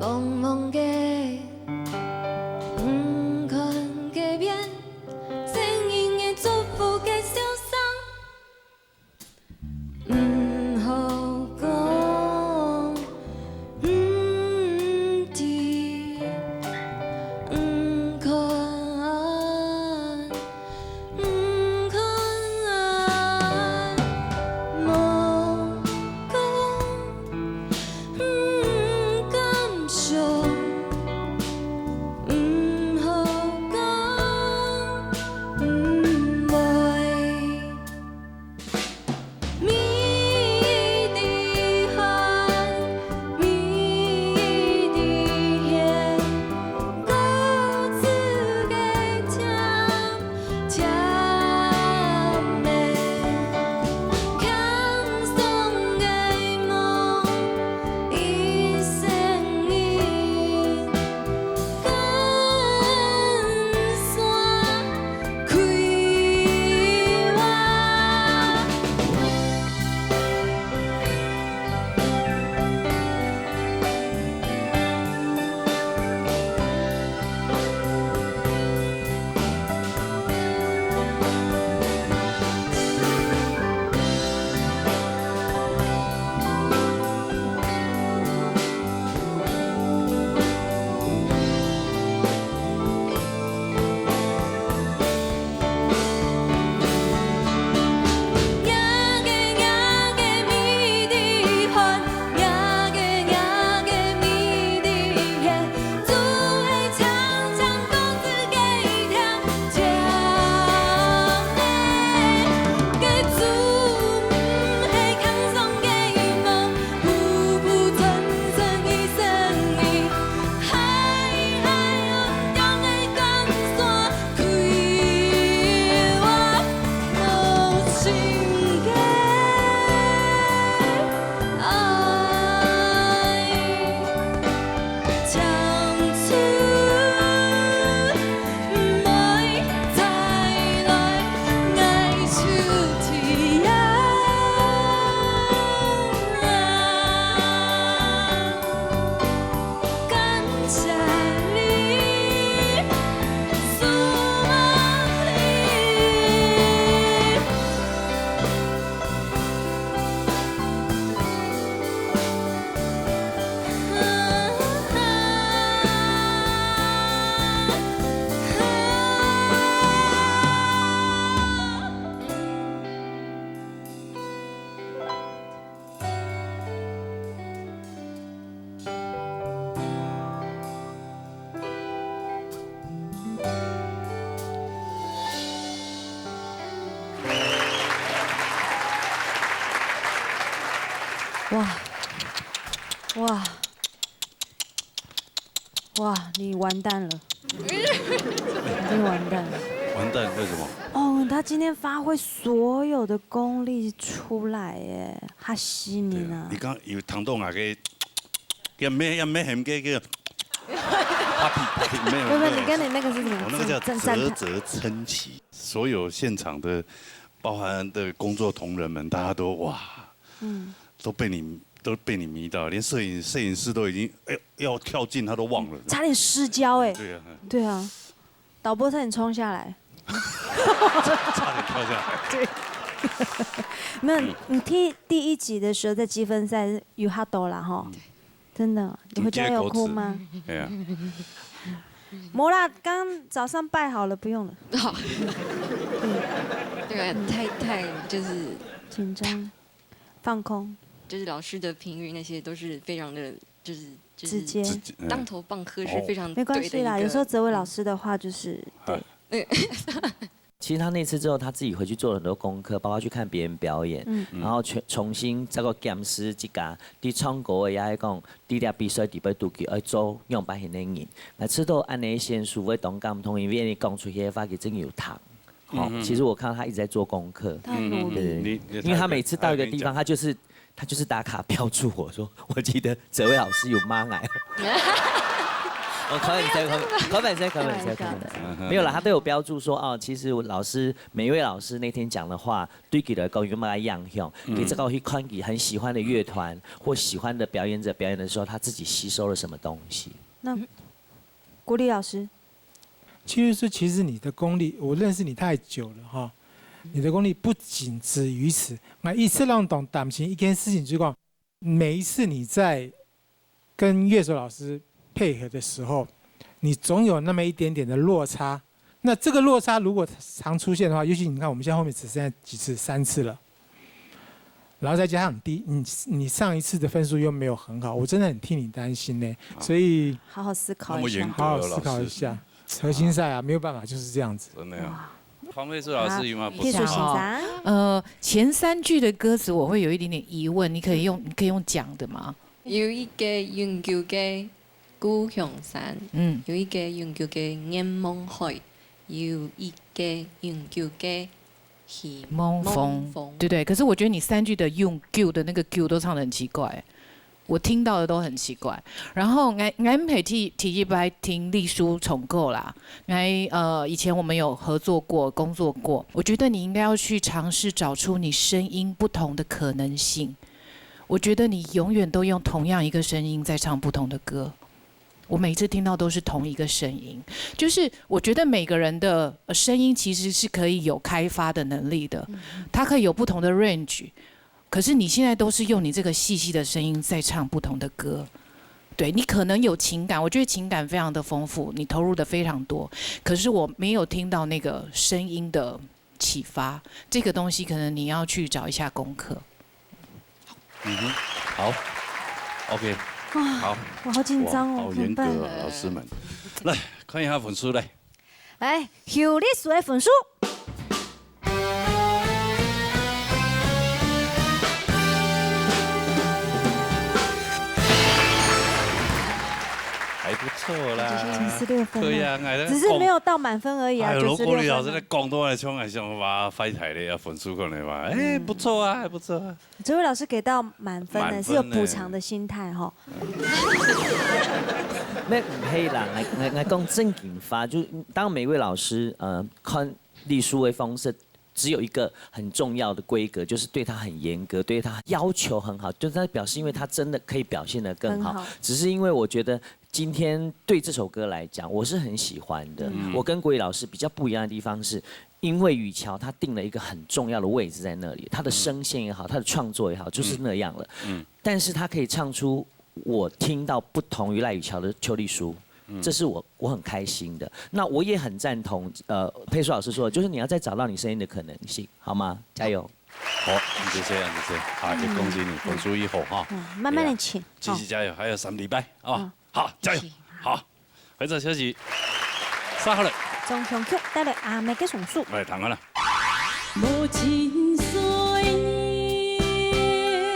望望个哇，哇，哇，你完蛋了，你真的完蛋了。完蛋，为什么？哦，他今天发挥所有的功力出来耶，他吸你呢对啊，你。刚有谈到那个，也没也没很个个，happy happy 没有，不不，没有你跟你那个是什么？我那个叫赞赞啧啧称奇，所有现场的，包含的工作同仁们，大家都哇，嗯，都被你都被你迷到，连摄影摄影师都已经哎要跳进他都忘了。差点失焦哎。对啊，对啊，导播差点冲下来。差点跳下来。没有，你第第一集的时候在积分赛有哈多啦哈，真的，你回家有哭吗？哎呀，没啦，刚早上拜好了，不用了。好，对啊，太太就是紧张，放空。就是老师的评语那些都是非常的，就是就是直接。直接嗯当头棒喝是非常没关系啦，对的一个有时候责备老师的话就是对。其实他那次之后，他自己回去做了很多功课，包括去看别人表演，嗯然后重重新再个检视自家，对唱歌也爱讲，对这比赛底背肚皮爱做样板型的人。那知道安尼先生会当感动，因为你讲出去的话，其实有糖。好，其实我看到他一直在做功课。他很努力。对对对，你你因为他每次到一个地方，他他就是他就是打卡标注我说，我记得这位老师有骂我。我开玩笑，开玩笑，开玩笑，开玩笑。没有啦，他都有标注说哦，其实我老师每一位老师那天讲的话，对佢来讲有没有影响？给这个去看佢很喜欢的乐团或喜欢的表演者表演的时候，他自己吸收了什么东西？那古力老师，其实是，其实你的功力，我认识你太久了哈，你的功力不仅止于此。那一次让懂感情一件事情，就讲每一次你在跟乐手老师配合的时候，你总有那么一点点的落差。那这个落差如果常出现的话，尤其你看我们现在后面只剩下几次，三次了，然后再加上你第你你上一次的分数又没有很好，我真的很替你担心呢。所以好好思考一下那么严。格好好思考一下，核心赛啊，没有办法，就是这样子。真的呀。黄佩树老师有吗？好，K叔先生，呃，前三句的歌词我会有一点点疑问，你可以用，你可以用讲的吗？有一个永久的故乡山，嗯，有一个永久的眼望海，有一个永久的希望风，对不对？可是我觉得你三句的用 Q 的那个 Q 都唱得很奇怪，我听到的都很奇怪。然后俺俺每第第一摆听丽书重构啦，俺呃以前我们有合作过、工作过，我觉得你应该要去尝试找出你声音不同的可能性。我觉得你永远都用同样一个声音在唱不同的歌。我每次听到都是同一个声音，就是我觉得每个人的呃声音其实是可以有开发的能力的，它可以有不同的 range，可是你现在都是用你这个细细的声音在唱不同的歌。对，你可能有情感，我觉得情感非常的丰富，你投入的非常多，可是我没有听到那个声音的启发，这个东西可能你要去找一下功课。嗯哼，好，OK，好，我好紧张哦，哇好严格怎么办？哦，老师们，来看一下分数来。来，有历史的分数。还不错啦，九十六分啊对呀，哎，只是没有到满分而已啊，哎，九十罗国立老师六分啊。在讲到来，像还像哇，发财的啊，分数可能嘛，哎，不错啊，还不错啊。这位老师给到满分呢，满分呢是有补偿的心态哈。那毋係啦，我我我讲正经话，就当每位老师呃看丽书的方式，只有一个很重要的规格，就是对他很严格，对他要求很好，就是他表示，因为他真的可以表现得更好。很好只是因为我觉得今天对这首歌来讲，我是很喜欢的。我跟国语老师比较不一样的地方是，因为雨乔他定了一个很重要的位置在那里，他的声线也好，他的创作也好，就是那样了。但是他可以唱出我听到不同于赖雨乔的《秋丽书》。这是我我很开心的。那我也很赞同，呃，佩舒老师说的，就是你要再找到你声音的可能性，好吗？加油！好，谢谢，谢谢，好，也恭喜你分数一好哈。嗯，慢慢的请。继续加油，还有三礼拜啊。好，加油，好，回转休息，杀好了，中雄曲带来阿妹的分数。来，谈完了。无情岁月，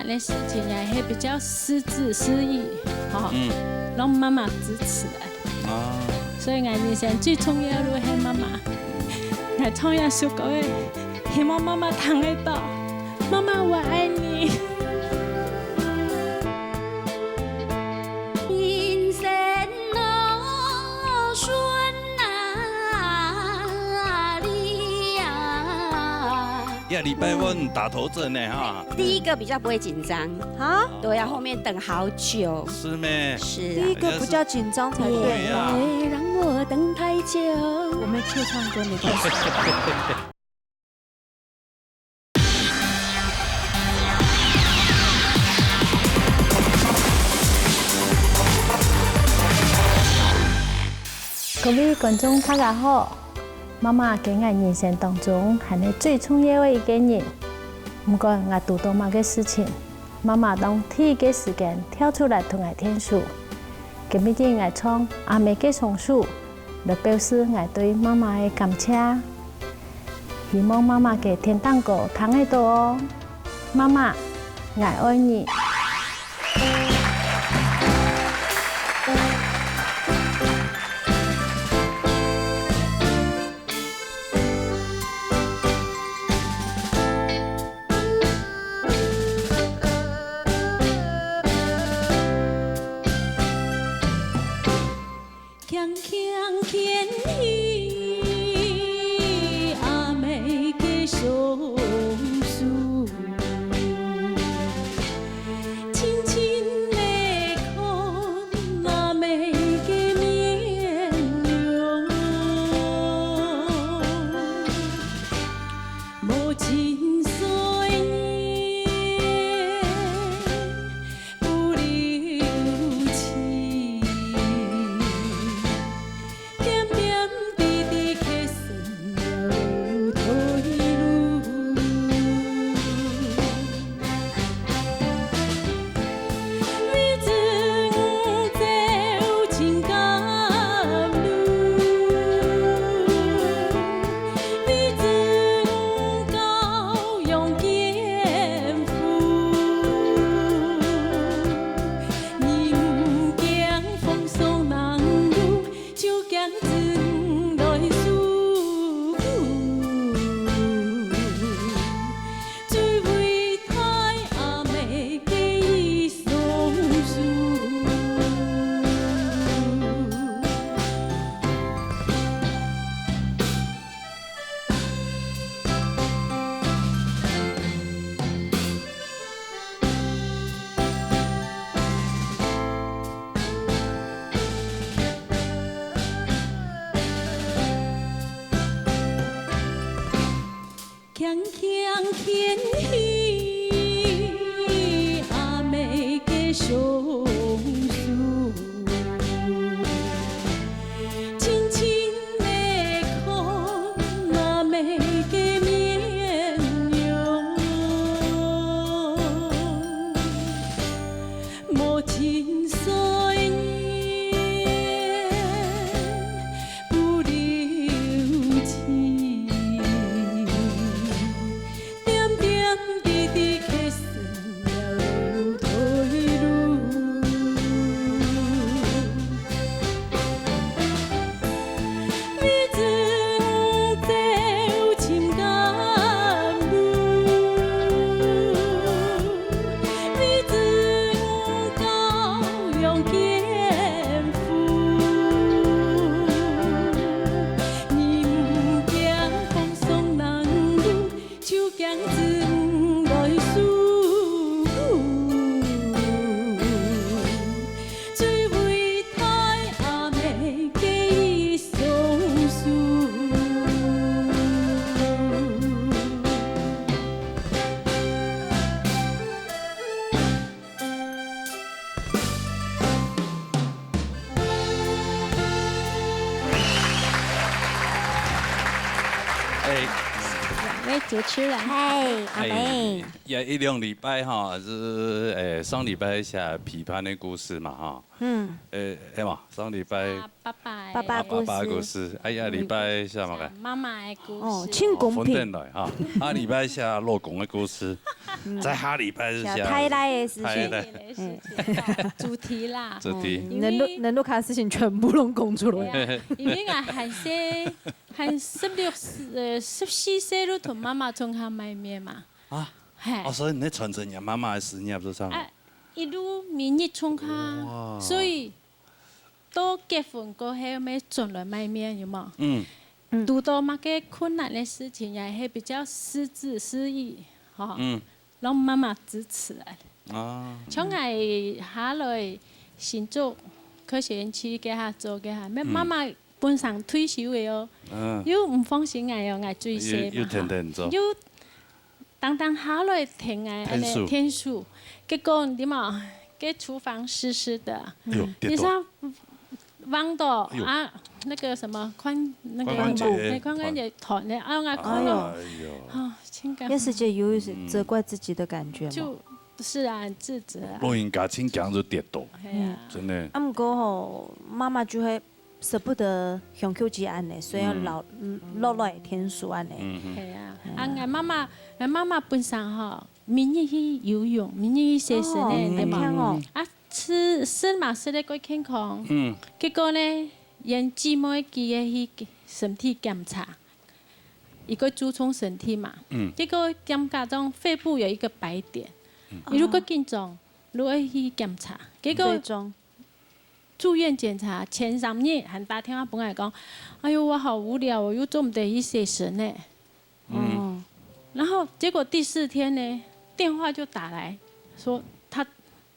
个事情呢，係比較失志失意，吼，嗯。攏媽媽支持个。哦。所以𠊎人生最重要个係媽媽。𠊎唱這首歌个，希望媽媽聽得到。媽媽，我愛你。人生路順啊，你啊。 呀，禮拜五打頭陣呢，哈。第一個比較不會緊張。啊？對啊，後面等好久。是咩？是啊。第一個不叫緊張才對。對呀。別讓我等太久。我們就唱歌沒關係。 各位觀眾，大家好！媽媽在𠊎人生當中還係最重要个一個人。毋管𠊎堵著麼个事情，媽媽當第一個時間跳出來同𠊎𢯭手。今晡日𠊎唱《阿姆个雙手》，來表示𠊎對媽媽个感謝。希望媽媽在天頂高聽得到哦。媽媽，𠊎愛你。 輕輕牽起阿姆个雙手，親親來看阿姆个面容，無盡歲月。 不留情，點點滴滴刻成了退路。為著你走盡艱路，為著你教養艱苦。 你毋驚風霜冷露，就驚陣來受苦。最偉大阿姆个一雙手。 輕輕牽起阿姆个雙手，親親來看阿姆个面容。 無盡歲月不留情，點點滴滴刻成了退路。 為著你走盡艱路，為著你教養艱苦，你毋驚風霜冷露， 就驚陣來受苦。最偉大阿姆个一雙手。 哎，喂，主持人。嗨，阿妹。哎，也一兩禮拜哈，是，誒，上禮拜寫《陪伴的故事》嘛哈。嗯。誒，係嘛，上禮拜。啊，爸爸的。爸爸故事。爸爸故事。哎呀，禮拜寫麼个？寫媽媽的故事。哦，盡公平。哦，分等來哈。下禮拜寫老公的故事，再下禮拜是寫太太的事情。太太。的事情。主題啦。主題。哦，因為能錄，能錄卡的事情全部都講出來。對啊，因為𠊎還細， 還十六歲，呃，十四歲就同媽媽從下賣麵嘛。啊？嘿。哦，所以你在傳承你媽媽的事業，是不是？啊，一路每日從下，哇。所以到結婚過後，乜轉來賣麵，有無？嗯。嗯。堵到麼个困難的事情，也係比較失志失意，吼。嗯。讓媽媽支持啊。啊。像𠊎下來新竹科學園區該下做該下，乜，嗯。媽媽 本身退休个哦，嗯。又毋放心𠊎哦，𠊎最細嘛，又，又天天做。又當當下來聽𠊎，天數。恁呢天數，結果你知無？該廚房濕濕的，哎喲，跌倒。你知道，望到，哎喲。啊，那個什麼，髖，那個，髖關節。哎，髖關節斷了，啊，𠊎看到，哎喲。啊，情感。那時節有一些責怪自己的感覺嗎？就，是啊，很自責啊。老人家盡驚就跌倒，哎呀。真的。啊，毋過吼，媽媽就會 捨不得享受這恁呢，所以愛留，嗯，落來天數恁呢。嗯哼。係啊，嗯。啊，𠊎媽媽，𠊎媽媽本身吼，每日去游泳，每日去洗身个，哦，對無？很棒哦。啊，食，食嘛食得較健康。嗯。結果呢，連姊妹佢个去身體檢查，佢个注重身體嘛。嗯。結果檢查中肺部有一個白點，嗯。佢就較緊張，就愛去檢查。結果最終 住院檢查前三日還打電話分𠊎講：「哎喲，我好無聊哦，又做毋得去洗身呢。」嗯。哦。然後結果第四天呢，電話就打來，說他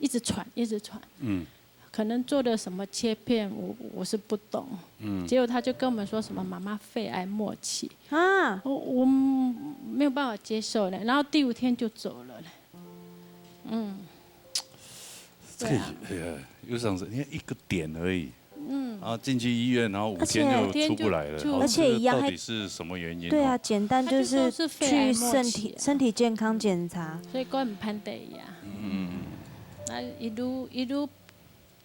一直喘，一直喘。嗯。可能做了什麼切片，我，我是不懂。嗯。結果他就跟我們說什麼媽媽肺癌末期。啊。我，我沒有辦法接受呢，然後第五天就走了呢。嗯。 這個，對啊。哎呀，有時候是，你看一個點而已，嗯。然後進去醫院，然後五天就出不來了，而且，哦，而且一樣還，這到底是什麼原因？對啊，哦。簡單就是去身體，他就說是肺癌末期啊。身體健康檢查。所以根本毋得呀。嗯。啊，一路，一路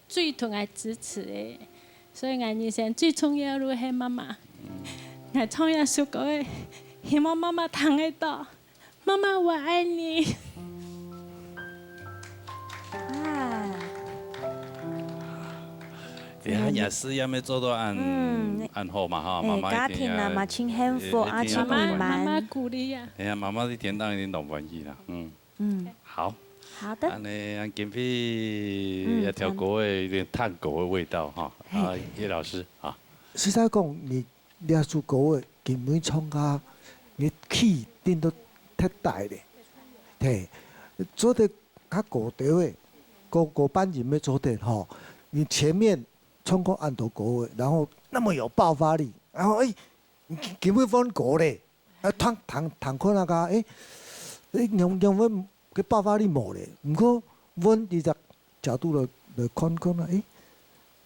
最同𠊎支持个，所以𠊎人生最重要个係媽媽。嗯。𠊎唱一首歌个，希望媽媽聽得到。 媽媽，我愛你。啊。你看，你事業也做到恁，嗯。恁好嘛，哈，哎，媽媽一定也，家庭啊嘛，真幸福啊，一定也真美滿。媽媽，媽媽鼓勵啊。哎呀，媽媽一定當然當歡喜啦，嗯。嗯。好。好的。恁呢，恁今晡日，嗯，這條歌个有點探戈个味道哈。嘿。啊，葉老師，啊。實在講，你 這首歌个根本唱歌，你氣定都忒大咧。嘿，做得較高調个，高，高半音要做得吼。你前面唱過恁多歌个，然後那麼有爆發力，然後，哎，你根本換歌咧，啊，彈，彈，彈看那個，哎，哎，仰，仰會个爆發力無咧。毋過，換一隻 角度來，來看看啊，誒，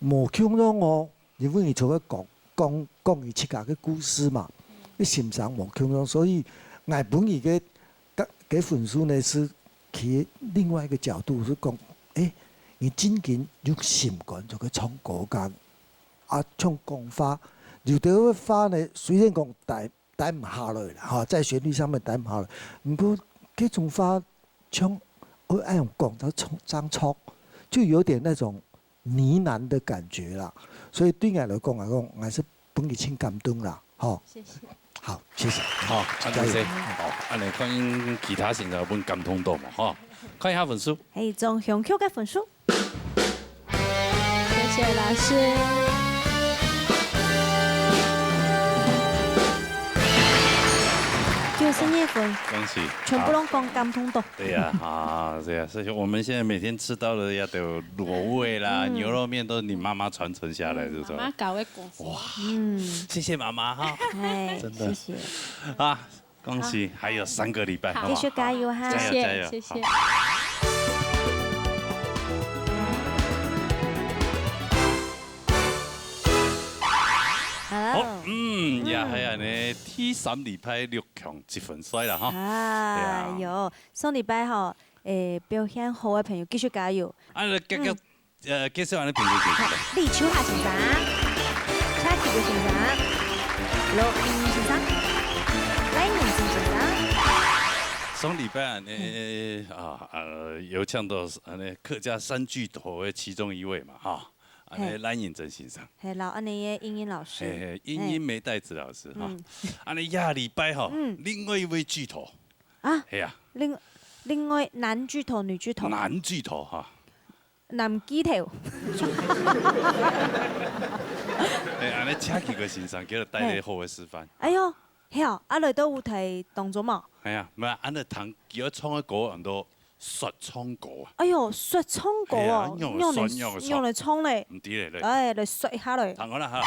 無共樣哦，因為你除了講，講，講你自家个故事嘛，你欣賞無共樣，所以𠊎分你个，个，个分數呢，是企另外一個角度，是講，誒，你真經有心肝做个唱歌个，啊，像講話，有兜个話呢，雖然講帶 帶毋下來啦，吼，在旋律上面帶毋下來。毋過，這種話，像，愛，愛用講，正唱，正唱，就有點那種呢喃的感覺啦。所以對𠊎來講，來講，還是分你盡感動啦，吼。謝謝。好，謝謝。好，恁仔細，加油。好，恁仔看其他先生分感動到無，吼。看一下分數。係一種雄厚个分數。 謝謝老師。九十二分，恭喜。全部攏講感動到。對呀，啊，對呀，所以我們現在每天吃到的呀，都有滷味啦、嗯。牛肉麵都是你媽媽傳承下來，是不是？媽媽搞个功夫。哇，嗯。謝謝媽媽哈，哎，真的。謝謝。啊， 恭喜，還有三個禮拜，好。好不好？繼續加油哈。加油，加油，謝謝，謝謝。好。好了，哦，嗯，也係恁呢，第三禮拜六強積分賽啦哈。啊，對啊。有，上禮拜吼，誒，表現好个朋友繼續加油。啊，來，介，介，嗯。呃，介紹恁呢評分先生。好，李秋霞先生，Jackie先生，羅英先生，賴仁珍先生。上禮拜啊，嗯。呃，啊，呃，有搶到，呃，客家三巨頭的其中一位嘛，哈。 啊，嘿。賴仁珍先生。嘿，摎恁呢个英英老師。嘿，嘿，英英美代子老師哈。嗯。啊，恁呢下禮拜吼，嗯。另外一位巨頭。啊？嘿啊。另，另外男巨頭、女巨頭？男巨頭哈。男巨頭。哎，恁呢請幾个先生，給佢帶來好个示範。嘿。哎喲，嘿哦，啊，來到舞台當中嘛。哎呀，無啊，恁呢聽佢愛唱个歌，恁多 說唱歌啊。哎喲，說唱歌哦，哎呀，仰會說，仰會唱？仰會唱咧？毋知咧，來。哎，來說一下咧。聽好啦哈。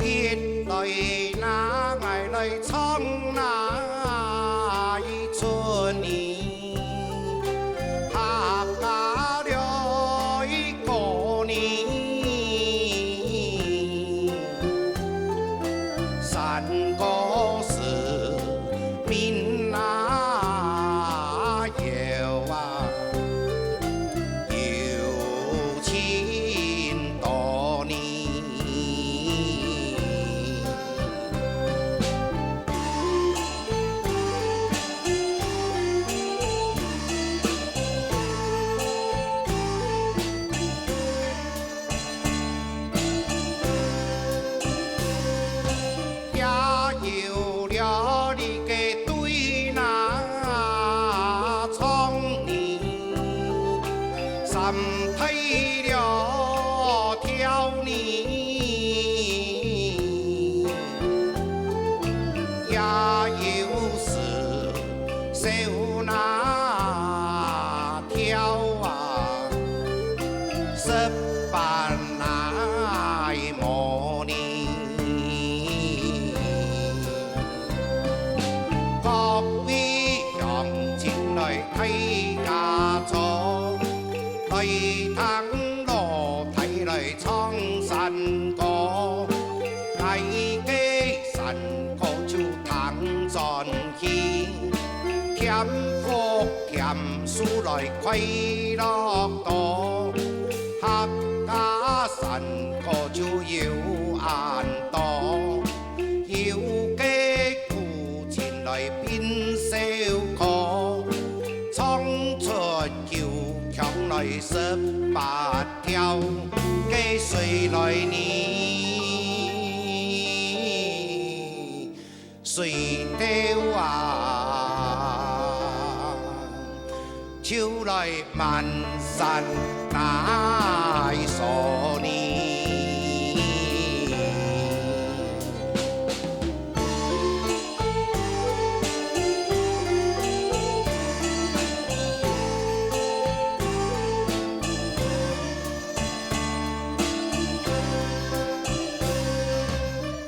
一來那，𠊎來唱那一出呢。 客家了一个呢，山歌詩民啊謠啊，有盡多呢。 也有了你个對那唱呢，三代了跳呢，也有時 笑那跳啊，十八那無呢。各位鄉親來大家坐，來聽老弟來唱山歌，𠊎个山歌就聽轉 去，添福添壽來快樂多。客家山歌就有恁多，有个古琴來變首歌，唱出九腔來十八調，該誰來呢？ 水調啊，就來滿山那一首呢。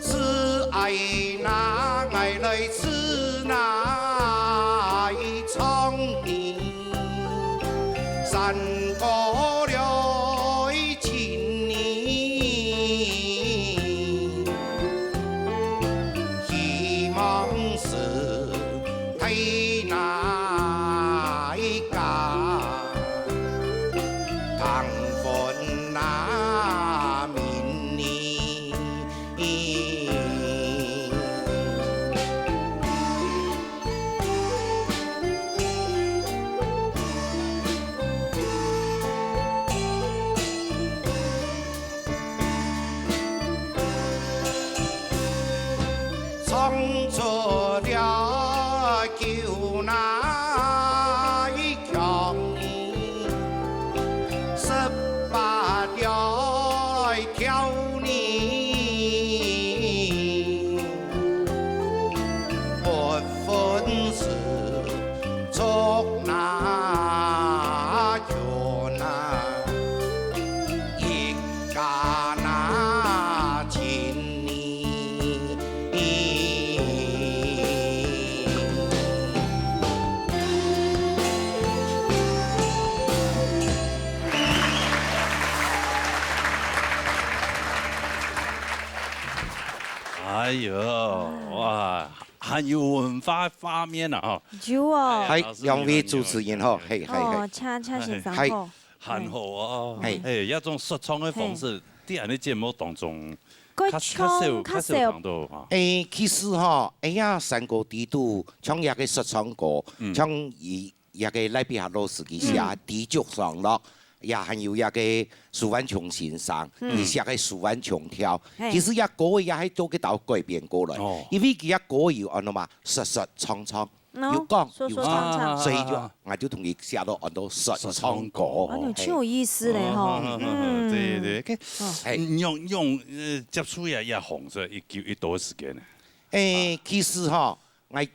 自愛那，𠊎來自那一唱呢，山歌了一情呢，希望是 在哪一家，唐婚那明年。 唱出了舊那很有文化畫面啊，哈。有哦。哎，嗨，老師，兩位主持人，你好，你好。嘿，嘿，嘿。哦，請，請先生，嗨。好。很好哦。嘿。哎，這種說唱的方式，嘿。在恁呢節目當中，較，較少，較少，較少聽到哈。哎，其實哈，哎呀，山歌裡肚，像這个說唱歌，嗯。像佢 這个賴碧霞老師佢寫嗯。知足常樂，也還有這个蘇萬松先生，嗯。佢寫个蘇萬松調。嘿。其實這歌也係做得到改編過來，哦。因為佢這歌有安到嘛，說說唱唱，哦，有講有唱，說說唱唱。所以就，啊，啊，啊。𠊎就同佢寫到安到說唱歌。說唱歌。哦，你有，嘿。真有意思嘞，吼。哦，嗯。對，對，對。哦。嘿。你用，用，呃，接觸這，這行業，一，一多時間呢？誒，其實吼， 𠊎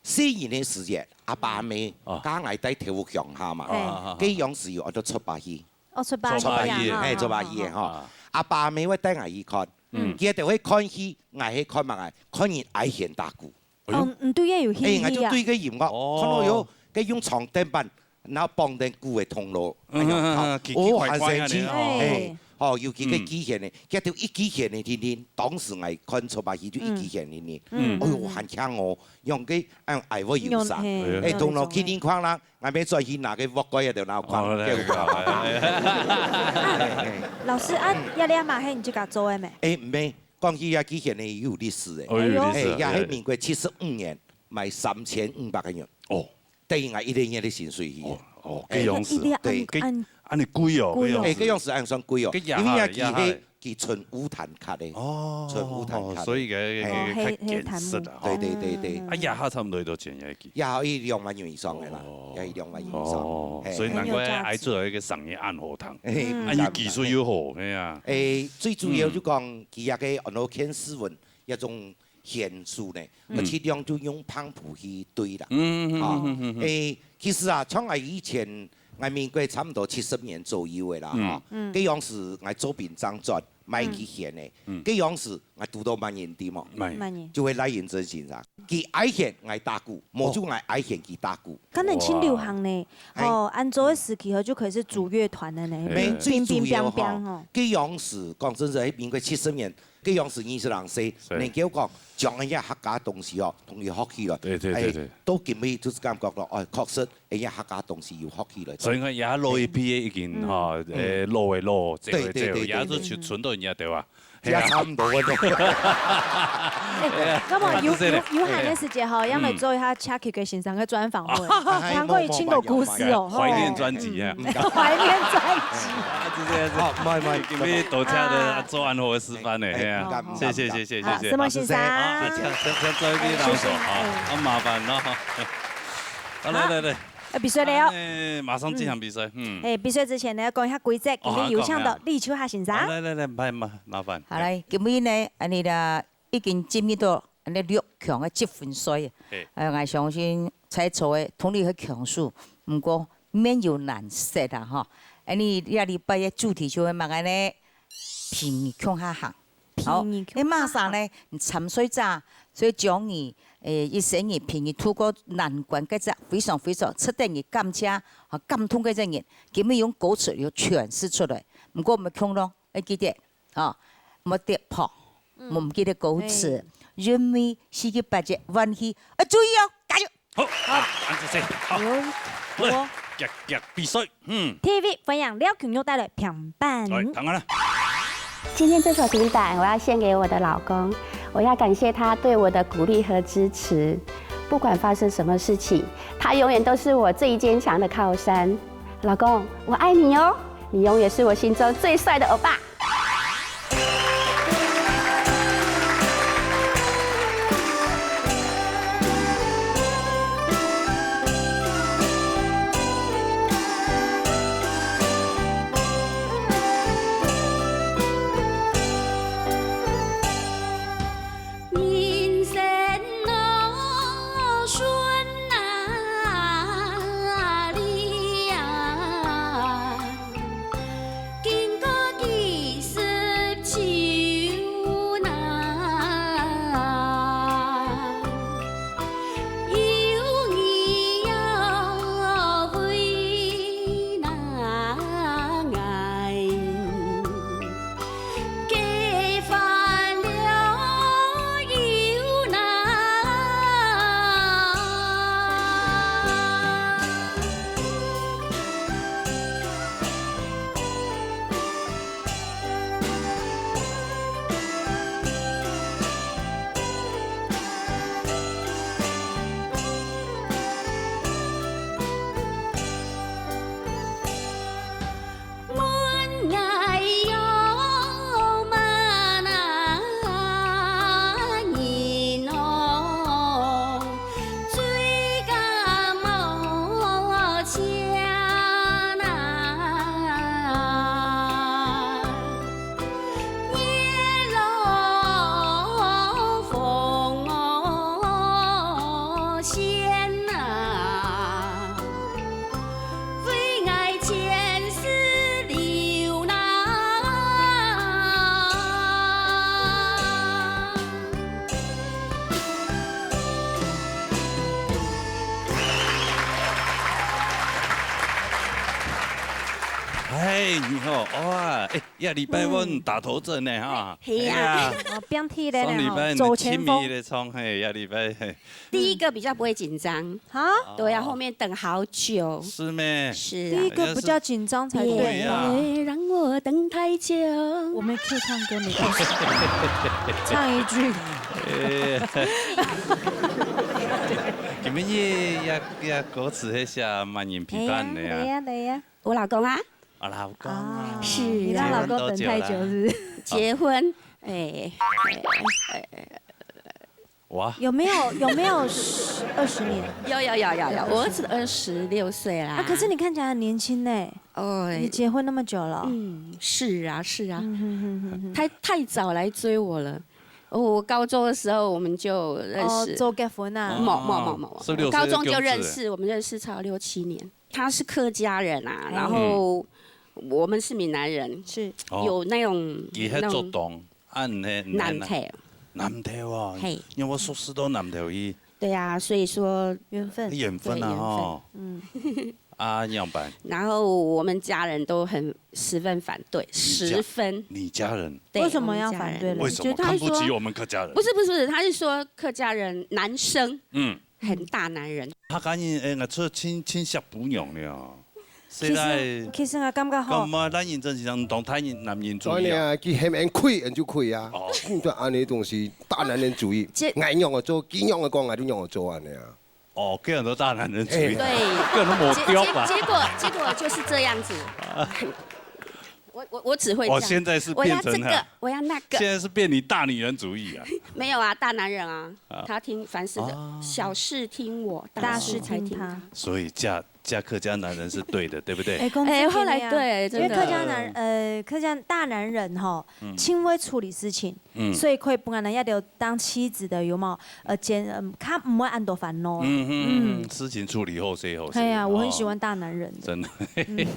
細人个時節，阿爸阿姆哦。㧯𠊎在頭屋鄉下嘛。哦，哦，哦。該央時有安到出捌戲。哦，出捌戲啊，出捌戲，哈，嘿，出捌戲个吼。哈，哈，哈。阿爸阿姆會帶𠊎去看，嗯。佢兜會看戲，𠊎係看麼个？看人挨弦打鼓。哎喲。哦，你對該有興趣啊？哎，𠊎就對該音樂，哦。看到有該用長凳板， 然後放等鼓个銅鑼，嗯，哎呀，嗯，嗯，嗯，奇奇怪怪恁呢，哦，哦。很神奇，哎。哦，尤其該機弦呢，嗯。佢兜一機弦呢，天天，當時𠊎看出捌戲就一機弦呢，嗯。哎喲，嗯。還強哦，用該，嗯，哎，會有聲，用，嘿，哎，銅鑼叮叮哐啷，𠊎愛轉去拿該鑊蓋啊，就拿看，哦，來，結果，來，來，來。哎，哎。老師啊，嗯。這个嘛，嘿，你自家做个咩？哎，毋係，講起這機弦呢，有歷史个。哦，有歷史，哎，也係民國七十五年，賣三千五百個銀。哦。 等於𠊎一個月个薪水去。哦，哦，哎，該央時，一定要按，對。按，恁呢貴哦，貴哦。該央時。哎，該央時恁算貴哦，該也因為啊，佢係，也係。佢，佢純烏炭刻个，哦，純烏炭刻个。哦，所以該，該，哦，該較堅實啊，吼。對，對，對，對。嗯。啊，這下差毋多幾多錢一支？這下要兩萬元以上个啦，哦。也要兩萬元以上。哦，嘿。所以難怪愛做一個生意恁好聽。嘿，嗯。啊，佢技術又好，係啊。哎，最主要就講，嗯。佢這个安到Ken Sui-win， 這種弦手呢，嗯。而且量就用胖脯去對啦。嗯，嗯，啊，嗯，嗯，嗯，嗯。誒，其實啊，像𠊎以前，𠊎民國差毋多七十年左右个啦，嗯。哈，嗯。該央時𠊎做兵正轉，賣機弦个。嗯。該央時𠊎堵到麼人知無？麼人？麼人？就係賴仁真先生。佢挨弦𠊎打鼓，無就𠊎挨弦佢打鼓。哦。該恁真流行呢。哇。哦，哎。恁早个時期吼，就可以係組樂團个呢。嗯。最主要吼，乒乒乓乓吼。該央時，講真實，民國七十年， 該央時二十零歲，是。能夠講將𠊎兜客家東西哦，同佢學起來。對，對，對，對。哎，到今日就係感覺到，哦，確實，𠊎兜客家東西有學起來。所以講，這下老一輩个已經，嗯。吼，嗯。誒，老个老，這个這个，對，對，對，也係存，對，對。存到人家對吧？也差毋多个咯。哎，那麼有，啊，就是這个。有，有閒个時節吼，哎。讓來做一下Chucky个先生个專訪，好無？哎，聽過佢盡多故事哦，無，無，無，無，懷念專輯啊。嗯。 懷念專輯。啊，就這樣子。好，莫，莫，今日多謝你啊，啊。做恁好个示範呢，哎，係啊。毋敢，毋敢，謝謝，謝謝，謝謝。啊，承蒙先生。好，請，請，請做一個老手，啊，謝謝。好，啊，麻煩咯。好，來，來，來。啊，比賽了哦。哎，馬上進行比賽，嗯。哎，比賽之前呢，要講一下規則，哦，今日有請到李秋霞先生。好，講一下。好，來，來，來，麻，麻，麻煩。好，來，今日呢，恁呢啦， 已經進入到恁呢六強个積分賽。嘿。呃，𠊎相信在座个同你係強手，毋過面有難色啊，吼。恁呢這禮拜个主題就係麼个呢？陪你共下行。好，陪你共下行。你馬上呢，你參賽者，所以將你，誒，一生人陪你度過難關个隻非常非常值得你感謝和感動个隻人，今日用歌詞有詮釋出來。毋過毋係共樣，愛記得，吼，莫跌破。 嗯。毋記得歌詞，嘿。因為四季八節換氣，愛注意哦，加油！好，啊，恁仔細，好。有，來，有哦。遽遽比賽，嗯。第一位，歡迎廖瓊玉帶來評判。來，聽下啦。今天這首評判，我要獻給我的老公，我要感謝他對我的鼓勵和支持。不管發生什麼事情，他永遠都是我最堅強的靠山。老公，我愛你哦，你永遠是我心中最帥的歐巴。仙啊，为爱千世流浪。哎，你好，哇，哎，下礼拜问打头阵呢，哈。嘿呀。哎呀，哦，变体了呢，上礼拜你吼，走前锋。亲密的唱，嘿，下礼拜，嘿。第一个比较不会紧张。啊？对啊，后面等好久。是咩？是啊。第一个不叫紧张才对吧？对呀。别让我等太久。我们可以唱歌，没关系。唱一句。哎。今日也，也，也歌词那些蛮人批判的呀。哎呀，来呀，来呀。我老公啊。啊，老公啊。啊，是啊。你让老公等太久是不是？结婚多久了？结婚，哎，哎，哎，哇。有没有，有没有十，二十年？有，有，有，有，有，我是二十六岁啦。啊，可是你看起来很年轻呢。哦。你结婚那么久了。嗯，是啊，是啊。嗯哼哼哼哼。太，太早来追我了。哦，我高中的时候我们就认识。哦，早结婚啊。没，没，没，没，没。哦，十六岁就结婚了。高中就认识，我们认识差不多六七年。他是客家人啊，嗯。然后我们是闽南人，是。哦。有那种，佢係做東，恁呢，南投。南投哦，嘿。因為我熟識到南投去。对啊，所以说缘分。缘分啊，对，缘分。吼。嗯。啊，仰般？然后我们家人都很，十分反对，你家，十分。你家人？对，为什么要反对呢？我们家人。为什么看不起我们客家人？不是，不是，不是，他是说客家人男生，嗯。 很大男人。客家人，哎，𠊎出親，親惜餔娘了。其實，現在，其實𠊎感覺吼，感覺咱人真是像當大人，男人主義啊。當然啊，佢喊人開，人就開啊。哦。你看恁呢東西，大男人主義。這，𠊎仰般做，佢仰般講，𠊎就仰般做恁呢啊。哦，這樣都大男人主義。哎。对。這樣都無結，結，結果，結果就是这样子。我，我，我只会这样。哦，現在是變成了，我要这个，我要那个。現在是變你大女人主義啊。没有啊，大男人啊，啊。他听凡事的，啊。小事听我，大事才听他。大事听他。所以嫁，嫁客家男人是对的，对不对？哎，公司哎，后来，对，真的。因为客家男，呃，客家大男人吼，嗯。真会处理事情。 嗯。所以可以分𠊎等這兜當妻子的，有無？呃，較，嗯，較毋會恁多煩惱啦。嗯，嗯，嗯，嗯。事情處理好勢好勢。哎呀，我很喜歡大男人的。哦。真的。嗯。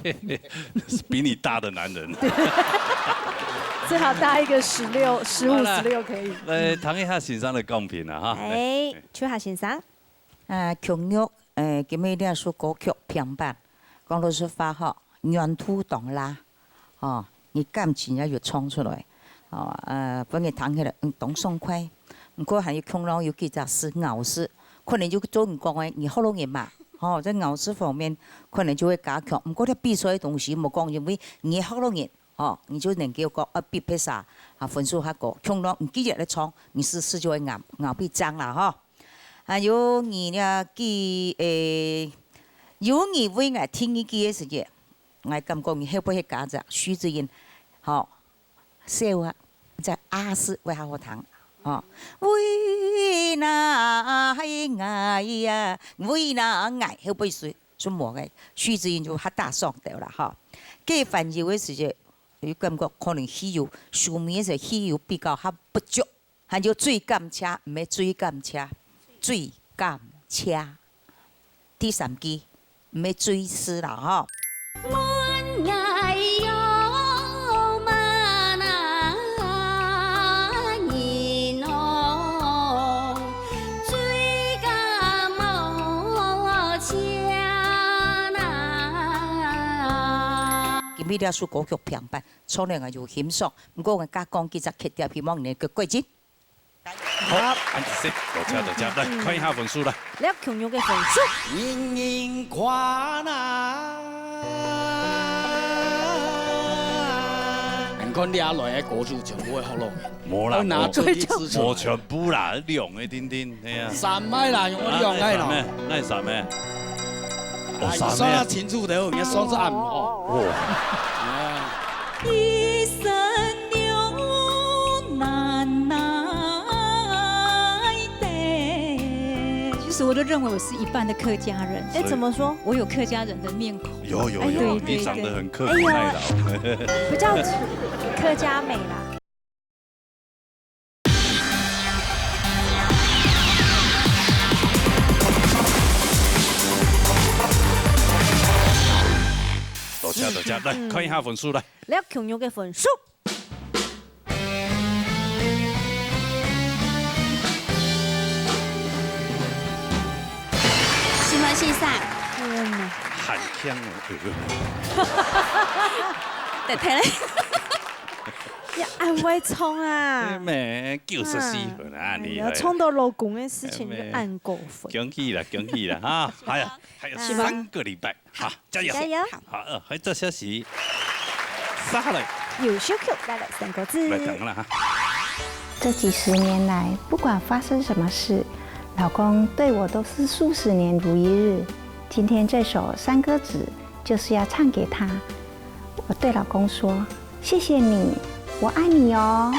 比你大的男人。最好大一個十六、十五、好啦，十六可以。來，聽一下先生的講評啊，哈。哎，來。秋霞先生。啊，強玉，誒，今日這首歌曲平板，講老實話吼，原圖當辣。 吼，你感情也有衝出來，吼，呃，分人聽起來，嗯，當爽快。毋過還有共樣有幾隻字咬字，可能就做人講个，你學老人嘛，吼，在咬字方面可能就會加強。毋過在比賽个東西，莫講因為你學老人，吼，你就能夠講，啊，比別儕，啊，分數較高。共樣，你繼續來衝，你試試就會咬，咬比正啦，吼。還有你呢，記，誒，有你為𠊎第二句个時節， 𠊎感覺你後背係加隻許志英，吼，笑啊，這啊字會較好聽，吼。為哪𠊎啊，為哪𠊎，後背係，係無个，許志英就較打爽兜啦，吼。該還有个時節，有感覺可能氣有，收尾个時候氣有比較較不足。 還有最感謝，毋係最感謝，最感謝。第三句，毋係最是啦，吼。阮愛有麼人哦，最感無請啦。今日這首歌曲平板，唱了𠊎有欣賞，毋過𠊎加講幾隻缺點，希望你能夠改進。 好，恁仔細，多謝，多謝。來，看一下分數啦。來，共樣个分數。人人看啊。你看這來个歌手全部會學老人。無啦，愛拿準你指出來。無全部啦，兩个定定，係啊。三个啦，用兩个咯。啊，那三个，那三个。 哦，哎，算啊，清楚的，你算是暗哦。哇。哎。一生有難耐的。其實我都認為我是一半的客家人。哎，怎麼說？我有客家人的面孔。有，有，哎，有，對，對，你長得很客家味道。哎呀，比較客家美啦。來，看一下分數來。廖瓊玉个分數。新聞先生，天哪！還強哦。得得嘞。你恁會唱啊？哎，九十四分啊，哎呀，厲害。唱到老公个事情就恁過分。恭喜啦，恭喜啦，哈！還有，還有三個禮拜。 好，加油！加油！好，呃，還有這消息，接下來，優秀曲帶來三個字。來聽啦哈。這幾十年來，不管發生什麼事，老公對我都是數十年如一日。今天這首山歌子就是要唱給他。我對老公說，謝謝你，我愛你哦。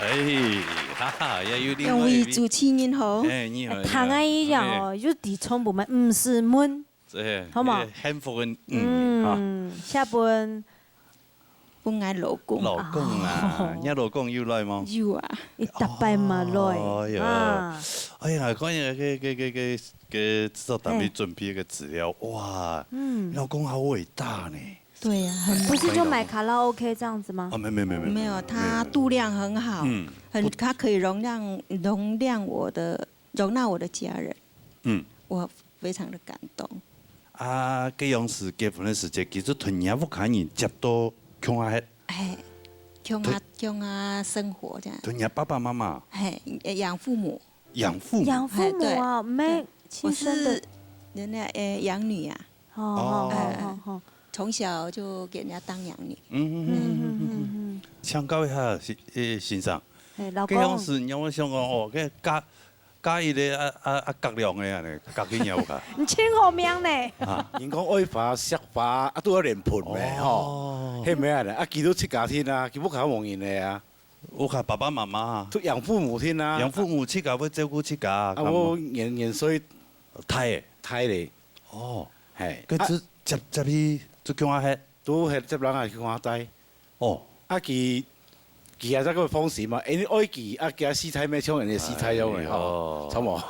哎，哈哈，也有另外一位。兩位主持人好。哎，你好，你好。聽啊，一樣哦，哎。又知唱毋慢，毋使問。 哎，好嘛？哎，幸福个，嗯，哈。嗯，下分分𠊎老公。老公啊，哦。你老公有來無？有啊。一大擺嘛來，哦，有。啊。哎呀，看你个，个，个，个，个製作單位準備个資料，哇，嗯。老公好偉大呢。對啊，很不是就買卡拉OK這樣子嗎？哦，沒有，沒有，沒有，沒有，沒有，他度量很好，嗯。很，他可以容量，容量我的，容納我的家人。嗯。我非常的感動。 啊，該央時結婚个時節，其實同若屋下人接到共下歇。哎，共下，同共下生活這樣。同若爸爸媽媽。嘿，養父母。養父母。養父母啊，哎，對，沒對，親生的。我是人家，呃，養女啊。哦，哦，哦，哦，哦。從小就給人家當養女。嗯，嗯，嗯，嗯，嗯，嗯。請教一下，先，呃，先生，哎，老公。該央時你有想講，哦，該嫁 嫁一個啊，啊，啊，隔兩個恁呢，嫁去若屋下。你真好命呢。啊。人講愛花惜花，啊，都要臉盆咩，吼。哦。係咩啊？啊，佢都自家定啊，佢屋下無人个啊。屋下爸爸媽媽啊。都養父母定啊。養父母自家會照顧自家，啊，敢無？我年，年歲大个。大咧。哦。嘿。該就，啊，接，接去就共下歇。都係接人啊，去共下帶。 哦。啊，佢，佢也在該放心嘛，因為愛佢，啊，佢四代咩像人家四代樣个，哎喲。吼，差不多。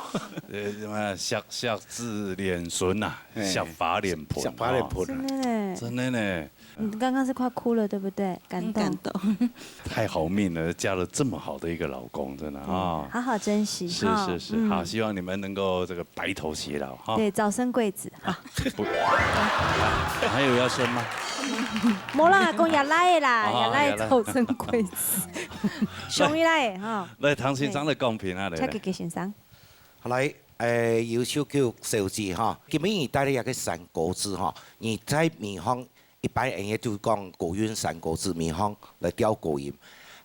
呃，什麼惜，惜子連孫啊，嘿。惜花連盆，惜花連盆啊。哦。真的呢。真的呢。你剛剛是快哭了，對不對？感動。嗯，感動。太好命了，嫁了這麼好的一個老公，真的啊。嗯，好好珍惜，是，哈。是，是，嗯。好，希望你們能夠這個白頭偕老，哈。對，早生貴子，哈。 不，還有要生嗎？無啦，講爺倈个啦，哦，爺倈个早生貴子，上一代个哈。來，唐先生來講評啊，來，來。蔡吉吉先生。來，誒，優秀小姐哈，今晡日你帶來一個山歌子哈，你在面向一般人家就講高音山歌子，面向來調高音，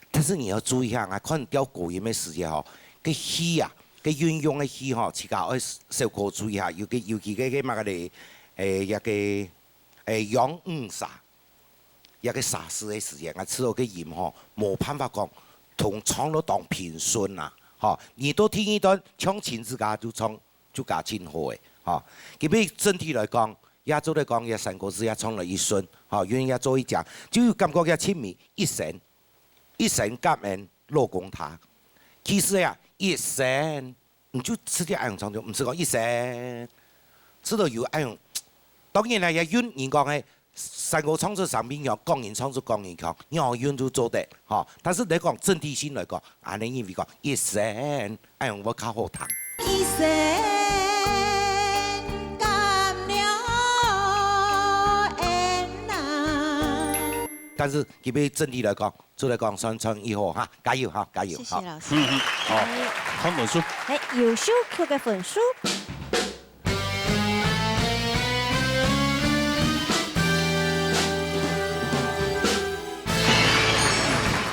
但是你要注意一下啊，看調高音个時節吼，該氣啊，个運用个戲吼，自家愛小可注意下，尤其尤其个个麼个咧，誒，一个誒楊五殺，一个殺死个時間，啊，試到个音吼，無辦法講同唱到當平順啊，吼，你到第二段唱親自家就唱就加盡好誒，吼。因為整體來講，也做得講，也山歌仔也唱了一順，吼，因為也做一隻，就有感覺也親密一生。 一生感恩老公他。其實呀，一生你就直接恁樣唱就，毋使講一生，直到有恁樣。當然啦，也有人講誒，山歌唱出山邊腔，廣人唱出廣人腔，樣樣就做得，吼。但是你講整體性來講，恁樣認為講一生，恁樣會較好聽。一生感了恩啊。但是佢要整體來講， 做得講算唱一號哈，加油哈，加油哈。謝謝老師。嗯嗯，好，看分數。哎，優秀曲个分數。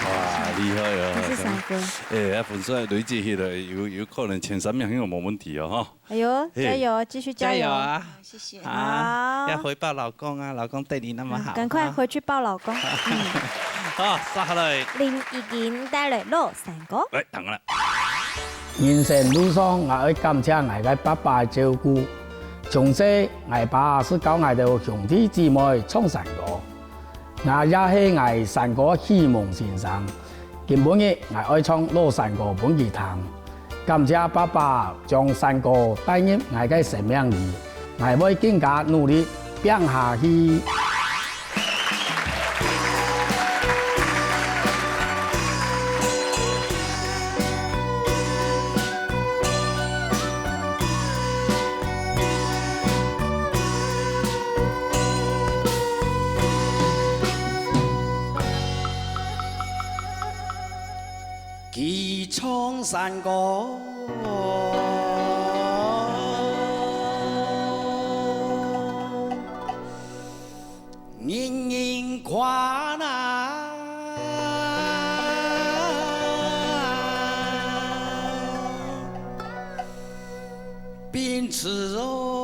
哇，厲害啊！這是三分。哎，啊，分數累積起來，有有可能前三名應該無問題哦哈。哎喲，嘿，加油，繼續加油。加油啊！謝謝。啊，好。要回報老公啊，老公對你那麼好啊。啊，趕快回去抱老公。嗯。好，接下來。林憶瑩帶來老山歌。來，等下來。人生路上，𠊎愛感謝𠊎个爸爸个照顧。從細，𠊎爸係教𠊎兜兄弟姊妹唱山歌。 𠊎也係𠊎山歌啟蒙先生。今晡日𠊎愛唱老山歌分佢聽。感謝爸爸將山歌帶入𠊎个生命裡，𠊎會更加努力拚下去。 佢唱山歌，人人看啊，屏住哦。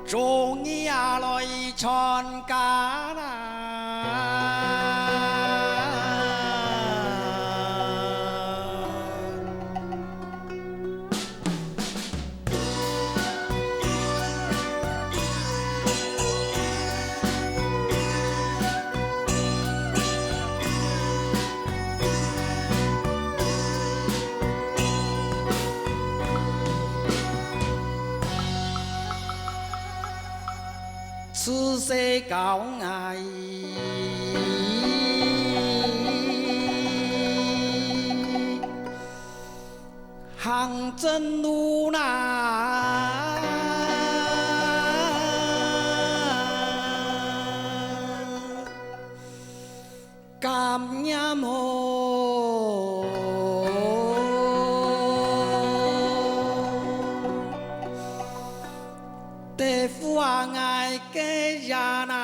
終於也來參加啦。 自細教𠊎行正路啦。 感念哦，得福啊，𠊎个人啊。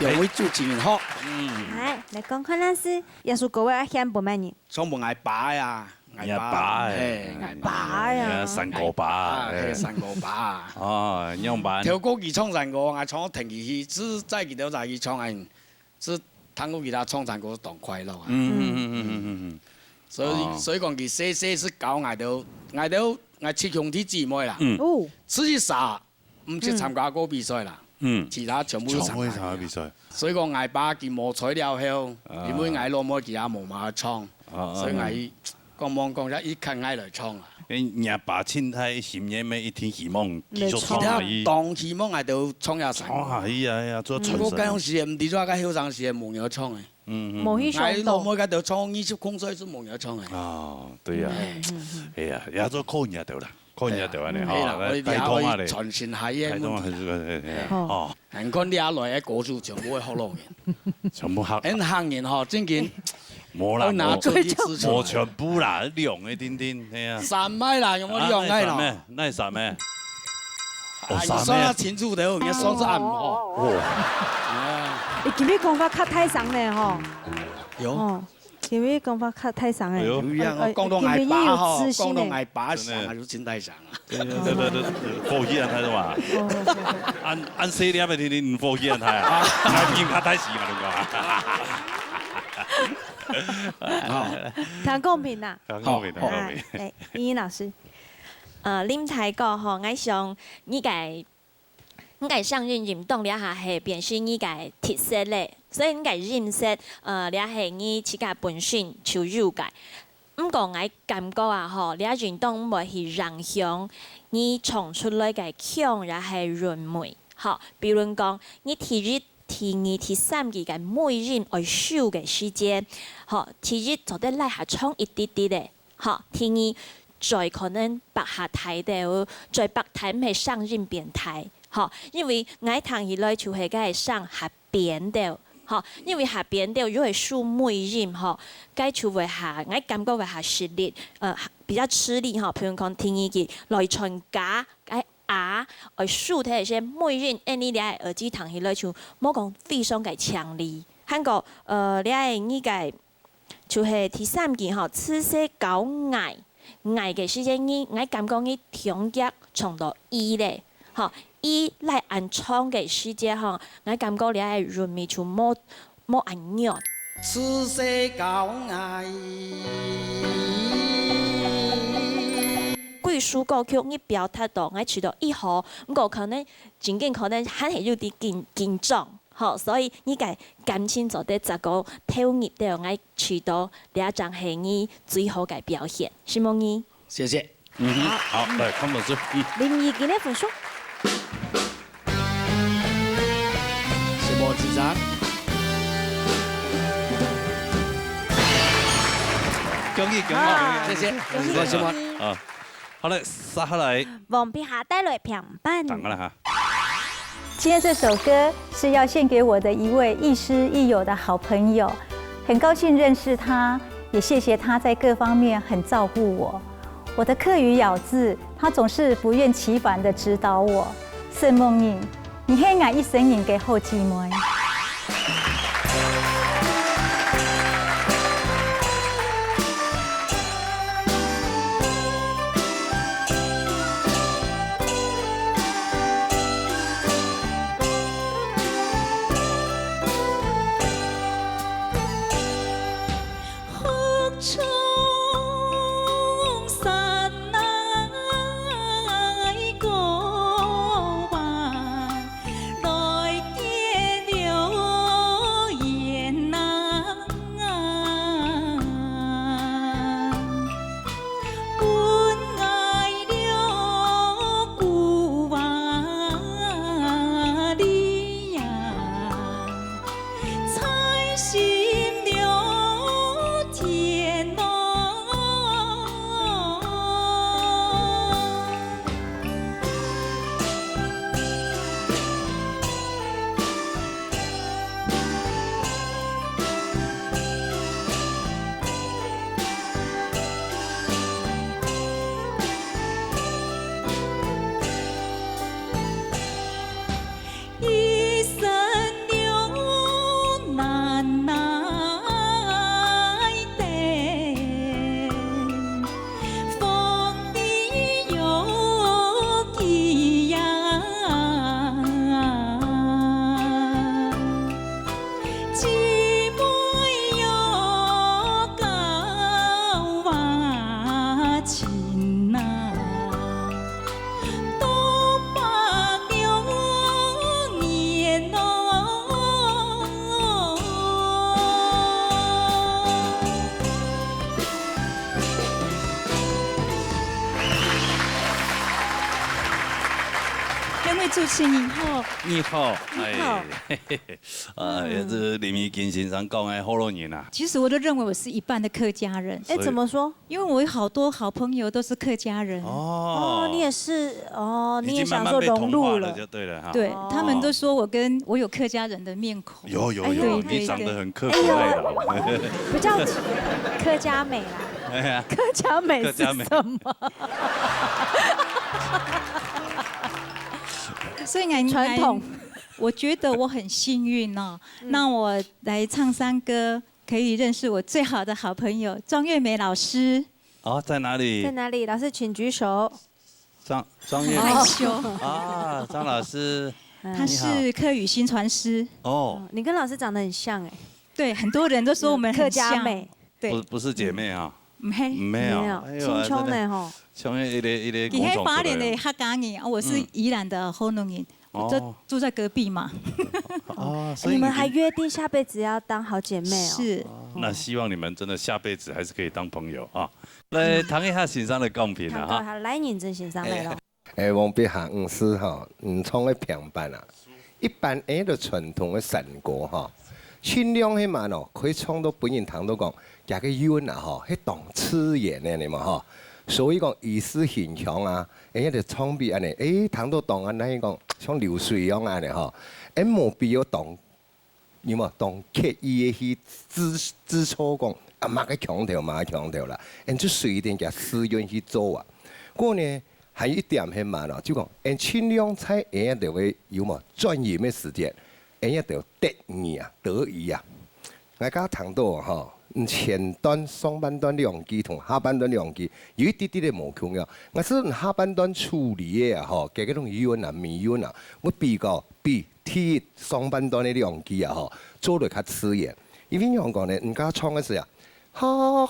兩位主持人好。嗯。來，來講看下係，這首歌愛獻分麼人？唱分𠊎爸呀，𠊎爸，你阿爸哎，嘿，𠊎爸。爸呀。哎，山歌爸，啊，哎。嘿，山歌爸。哦，仰般？頭過佢唱山歌，𠊎唱聽佢去，係載佢兜儕去唱，哎，係聽過佢兜唱山歌當快樂啊。嗯，嗯，嗯。所以，哦。所以講佢細細係教𠊎兜，𠊎兜，𠊎七兄弟姊妹啦。嗯。哦。自己啥 毋識參加過比賽啦，嗯。其他全部都參加。全部參加比賽。所以講，𠊎爸佢無在了後，啊。因為𠊎老妹佢也無麼个唱，啊，啊。所以𠊎講望講一下，佢看𠊎來唱啊。哎，若爸盡大心願咩，一定希望繼續唱下去。其他當希望𠊎兜唱下去。唱下去啊，哎呀，做傳承。不過該種時節，毋知做該後生時節無人唱誒。嗯，嗯。無去想到。𠊎老妹該兜唱二十空歲係無人唱誒。啊，對呀。嗯，嗯，嗯。哎呀，也做靠你兜啦。看一下台灣的，吼，係啦，來，我一定愛台東啊咧。傳承下个問題啦。台東啊，係，係，係，哦。你看你阿來个歌手全部會學老人。全部學。恁行人吼，正經，無啦，愛拿出去支持。無全部啦，兩个丁丁，係啊。三个啦，有無兩个啦？啊，那三个，那三个。哦，啊，你算啊，三个。清楚的，你算是暗吼。哦。哎。你今日講話較大聲呢，吼。有。哦。 今日講話較大聲誒。哎喲。有影哦，哎，講到𠊎爸吼，今日也有自信誒。講到𠊎爸聲啊，真的。就真大聲啊。對，對，對，對，對，火氣恁大係嘛？哦，哦，哦。恁，恁細粒个天天火氣恁大啊？啊。𠊎比較大聲嘛，你講啊。好。聽公平啦。聽公平，好，聽公平。好。哎，哎，依依老師。呃，林大哥吼，𠊎想你个 你个聲音音檔這下係變成你个特色咧，所以你个音色，呃，這係你自家本身就有个。毋過𠊎感覺啊吼，這音檔毋會去影響你唱出來个腔也係韻味。吼，比如講，你第一、第二、第三句个尾音愛收个時節，吼，第一做得拉下長一滴滴个， 吼，第二，嘴可能擘下大兜，嘴擘大毋係聲音變大，吼，因為𠊎聽起來就係該聲下扁兜，吼，因為下扁兜又係收尾音，吼，該就會下，𠊎感覺會下食力，呃，比較吃力，吼，譬如講第二句來傳加，該啊，愛收忒一些尾音，恁呢這个耳機聽起來就無講非常个清脆。還過，呃，這个你个 就係第三句吼，自細教𠊎，𠊎个時節，你，𠊎感覺你中間唱到E咧，吼，E來恁長个時節吼，𠊎感覺這个韻味就無，無恁軟。自細教𠊎。幾首歌曲你表達到，𠊎試著以後，毋過可能，正經可能還係有點緊，緊張。 吼，所以你个感情做得再過投入到，𠊎試著這正係你最好个表現，承蒙你。謝謝。嗯哼，好，來，康老師，嗯。林怡今日分數。承蒙先生。恭喜，恭喜，啊，恭喜。謝謝，恭喜，承蒙。啊，好嘞，接下來。王碧霞帶來評判。等下啦哈。 今天這首歌是要獻給我的一位亦師亦友的好朋友，很高興認識他，也謝謝他在各方面很照顧我。我的客語咬字，他總是不厭其煩地指導我。承蒙你，你係𠊎一生人个好姊妹。主持人好。你好，你好。哎，嘿嘿嘿，啊，嗯。也是林義根先生講个福佬人啊。其實我都認為我是一半的客家人。哎，怎麼說？因為我有好多好朋友都是客家人。哦。哦，你也是，哦，你也想說融入了。已經慢慢被同化了就對了哈。對，哦。他們都說我跟，我有客家人的面孔。有，有，哎，有，对，你长得很刻苦耐劳。哎呦，比较客家美啦。哎呀，客家美是什么？客家美。所以，传统。我觉得我很幸运哦，嗯。让我来唱山歌，可以认识我最好的好朋友庄月梅老师。哦，在哪里？在哪里？老师，请举手。张，张月梅。害羞。啊，张老师，嗯。他是客语薪传师。你好。哦。哦，你跟老师长得很像哎。对，很多人都说我们很像。客家美。对。不，不是姐妹啊？嗯，嘿。没有。没有，哎呦，亲兄弟吼。真的，像一个，一个其实花莲的客家人，哦，我是宜兰的福佬人，嗯。就住在隔壁嘛。哦。哦，所以你们还约定下辈子要当好姐妹哦。是。那希望你们真的下辈子还是可以当朋友啊。来，听一下先生的讲评啊，哈。听一下，来，认真先生来咯。哎。 誒，王碧霞女士吼，你唱个平板啊，一般誒，就傳統个山歌吼，盡量係嘛喏，可以唱到分人聽到講，佢个韻啊吼，係當自然个呢嘛吼。所以講，意思形象啊，誒，就唱比恁呢，誒，聽到當啊，恁樣講，像流水樣恁呢吼，誒，無必要當 有無？當刻意个去指，指出講，啊，麼个腔調，麼个腔調啦，恁就隨等佢自然去做啊。過呢，還有一點係嘛咯，就講，恁盡量在恁樣个有無？轉音个時節，恁樣个德語啊，德語啊。𠊎剛聽到吼，嗯，前段、上半段兩句同下半段兩句，有一滴滴个無共樣。𠊎係下半段處理个啊吼，該个種韻啊、尾韻啊，會比較比 第一上半段个兩句啊吼，做得較自然。因為仰講呢，人家唱个時啊，學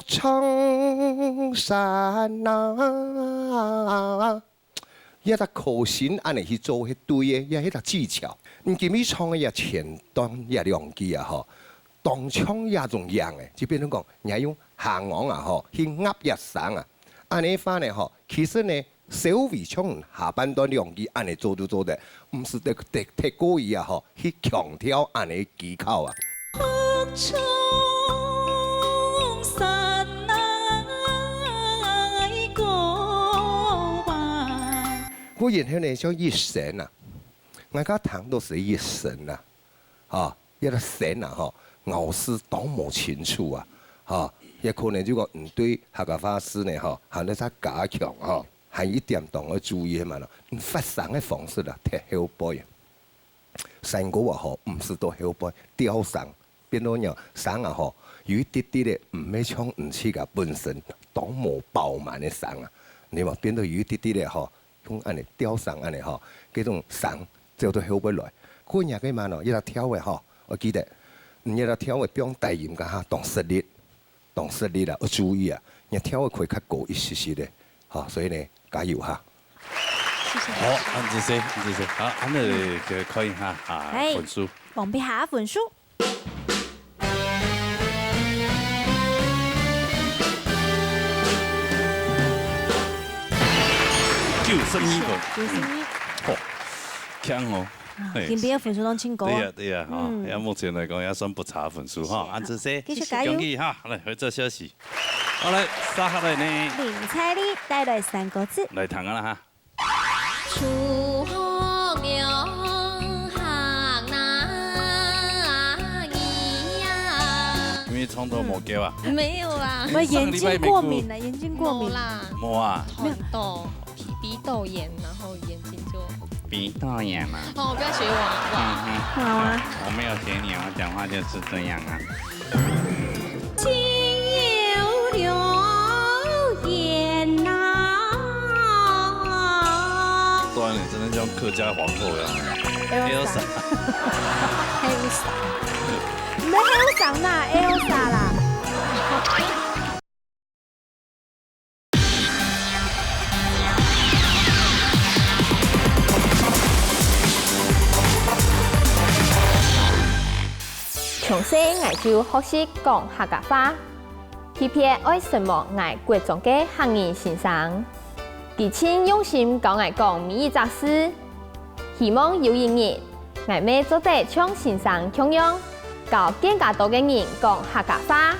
唱山啊，這隻口型恁呢去做係對个，也係隻技巧。你今日唱个這前段這兩句啊吼，當像這種樣个，就變成講，你愛用下頷啊吼，去壓這聲啊。恁呢話呢吼，其實呢， 稍微唱下半段兩句，恁呢做就做得，毋使忒，忒，忒過意啊吼，去強調恁呢技巧啊。過然後呢，像一聲啊，𠊎剛聽到係一聲啊， 吼，這个聲啊吼，咬字當無清楚啊，吼，也可能就講，嗯，對客家話字呢吼，還愛再加強吼。還有一點當愛注意个嘛咯，嗯，發聲个方式啊，忒後背啊。山歌啊吼，毋使到後背，吊聲，變到若聲啊吼，有一滴滴个，毋係像你自家本身當無飽滿个聲啊，你嘛變到有一滴滴个吼， 用恁呢吊聲恁呢吼，該種聲走到後背來。過若个嘛喏，一隻調仔吼，愛記得，嗯，一隻調仔放低音該下，當食力，當食力啦，愛注意啊，若調仔可以較高一息息个，吼，所以呢，加油哈。謝謝。好，恁仔細，恁仔細。好，恁呢就看一下啊，嘿，分數。王碧霞分數。 九十二分。九十二。嗯，好，強哦。啊，嘿。今晡日分數攏真高啊。對呀，對呀，哈，嗯。也目前來講，也算不差分數哈。是啊。恁仔細，繼續加油。恭喜哈，來，回這消息。好，來，接下來呢？林采莉帶來三個字。來聽啊啦哈。 因為唱到無夠啊。沒有啦。我眼睛過敏了，眼睛過敏。沒有啦。無啊。沒有。紅豆，皮，鼻竇炎，然後眼睛就，鼻竇炎嘛。哦，不要學我啊，不好。嗯，嗯。好啊。我沒有學你啊，我講話就是這樣啊。 當然，真的像客家皇后一樣。Elsa。Elsa。Elsa。毋係Elsa啦，Elsa啦。 從細𠊎就學習講客家話，特別愛承蒙𠊎國中个客語先生，佢盡用心教𠊎講每一隻字。希望有一日，𠊎乜做得像先生共樣，教更加多个人講客家話。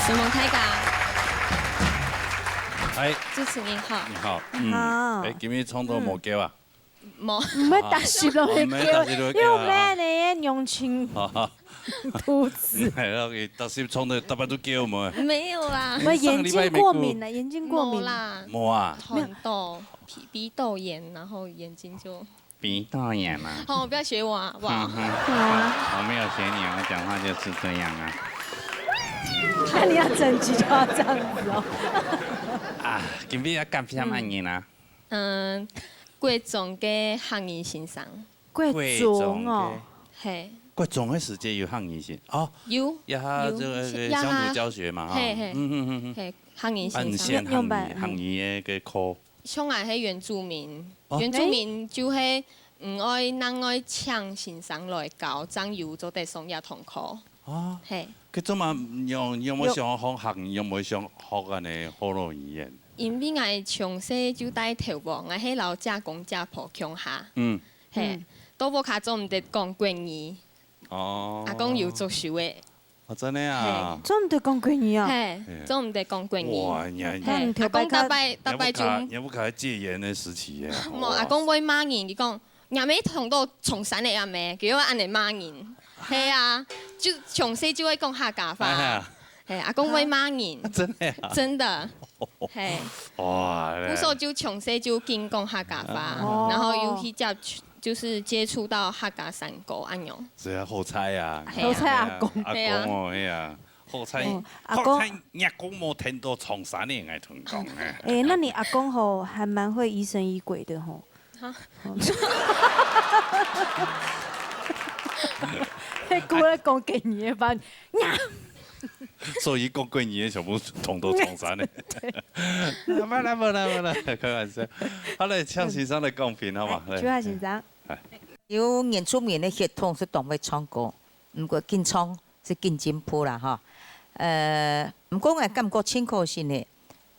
承蒙大家。哎，主持人好。你好，嗯，好。哎，今日唱到無夠啊？無。毋係特色咯，哦，毋係特色咯，因為毋係你个娘親肚子。哎，OK，特色唱到大家都夠無？沒有啦。我眼睛過敏了，眼睛過敏。無啦。無啊。紅豆，鼻，鼻窦炎，然後眼睛就 鼻窦炎啊。好，不要學我啊，好不好？嗯哼。好啊。我沒有學你啊，我講話就是這樣啊。那你要整集就要這樣子哦。啊，今日要感謝麼人啊？嗯，國中个客語先生。國中哦。嘿。國中个時節有客語先，哦，有，有，這個，這個鄉土教學嘛，哈。嘿，嘿。嗯，嗯，嗯，嗯。嘿，客語先生。啊，你選客語，用吧，嗯。客語个，个課。 像𠊎係原住民，哦。原住民就係，嗯，愛，人愛請先生來教，正有做得上這堂課。哦。嘿。該做麼，你有，你有無想學客語，有無想學恁呢學老語言？因為𠊎從細就戴頭部，𠊎係摎姐公姐婆共下。嗯。嘿，嗯。到屋下做毋得講國語。哦。阿公有做手个。 哦，真个啊？嘿。做毋得講國語啊？嘿，嘿。做毋得講國語。哇，你，嘿，你，阿公逐擺，逐擺就，你屋下，你屋下戒嚴个時期耶。無，阿公會罵人，佢講，若姆同到松山个阿姆，佢會恁呢罵人。係啊，就從細就會講客家話。哎呀。嘿，阿公會罵人。啊，真个啊？真的。嘿。哇，故所就從細就緊講客家話，哦。然後又去接觸 就是接觸到客家山歌恁樣。係啊，好彩啊。係啊。好彩阿公。阿公哦，係啊，好彩，哦，阿公。好彩若公無聽到松山个，𠊎同你講，哎。哎，那你阿公吼，還蠻會疑神疑鬼的吼。哈？哦。那古人講國語个話，呀。 所以講國語个全部同到松山个。對。無啦，無啦，無啦，開玩笑。好嘞，請先生來講評好無？哎，來。朱先生。哎。有原住民个血統係當會唱歌，毋過緊唱係緊進步啦，吼。呃，毋過𠊎感覺盡可惜个，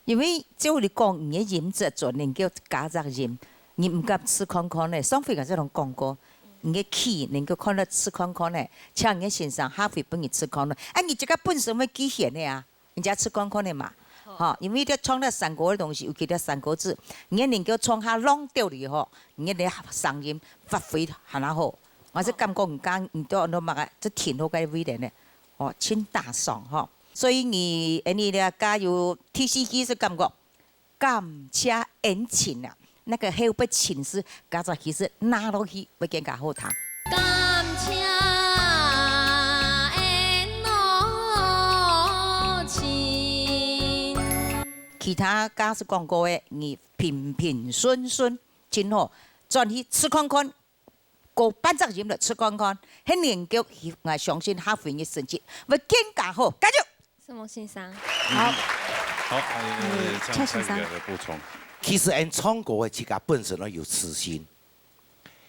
因為照理講，你个音質做能夠加隻音，你毋敢試看看呢？上回𠊎就同講過，你个key能夠看得試看看呢，請你个先生下回分你試看呢。哎，你這個本身會記懸个啊，人家試看看个嘛。吼，因為這唱這山歌个東西，尤其這山歌子，你能夠唱下浪調哩吼，你个聲音發揮還較好。𠊎係感覺你家，你都安到麼个，這挺好个位个呢。哦，盡打爽吼。所以你，哎，你這加油，第四句係感覺 感謝恩情啊，那個後背情係加隻其實拿落去會更加好聽。感謝恩情。其他假使講過个，你平平順順真好，轉去試看看，過半隻音來試看看，該年紀，𠊎相信客語个成績會更加好，加油！承蒙先生。好。好，呃，嗯，蔡先生。蔡蔡宇來補充。其實，𠊎等唱歌个自家本身愛有自信，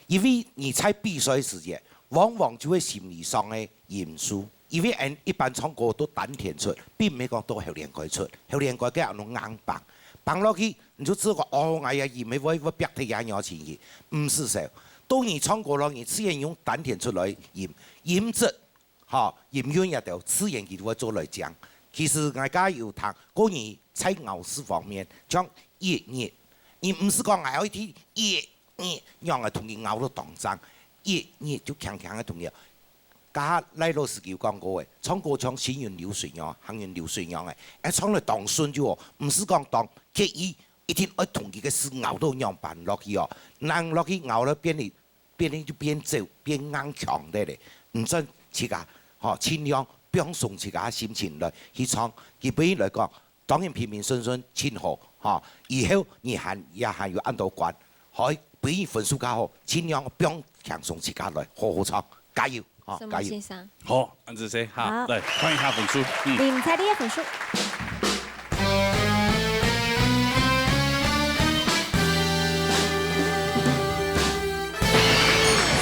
因為你在比賽時節，往往就會心理上个因素，因為𠊎等一般唱歌都丹田出，並毋係講到喉嗹蓋出，喉嗹蓋个恁樣硬挷，挷落去，你就知講，哦，𠊎个音會會會逼忒呀，仰情形，毋係嗄。當你唱歌咯，你自然用丹田出來音，音質 吼，音韻也都自然佢就會做來靚。其實𠊎家有聽，過你在咬字方面，像一日，你毋係講𠊎愛聽一日，仰仔同佢咬到當正，一日就輕輕个同佢。該下賴老師有講過个，唱歌像行雲流水樣，行雲流水樣个，愛唱來當順就好，毋係講當刻意，一定愛同佢个字咬到仰般落去哦，硬落去咬了變你 變成就變走，變硬腔个咧。毋準自家，吼，盡量放鬆自家心情來去唱。基本來講，當然平平順順盡好，吼。以後你還也還有恁多關，可以分你分數較好，盡量放輕鬆自家來，好好唱，加油，吼，承蒙先生。加油。好，恁仔細哈，好。來看一下分數，嗯。林采莉个分數。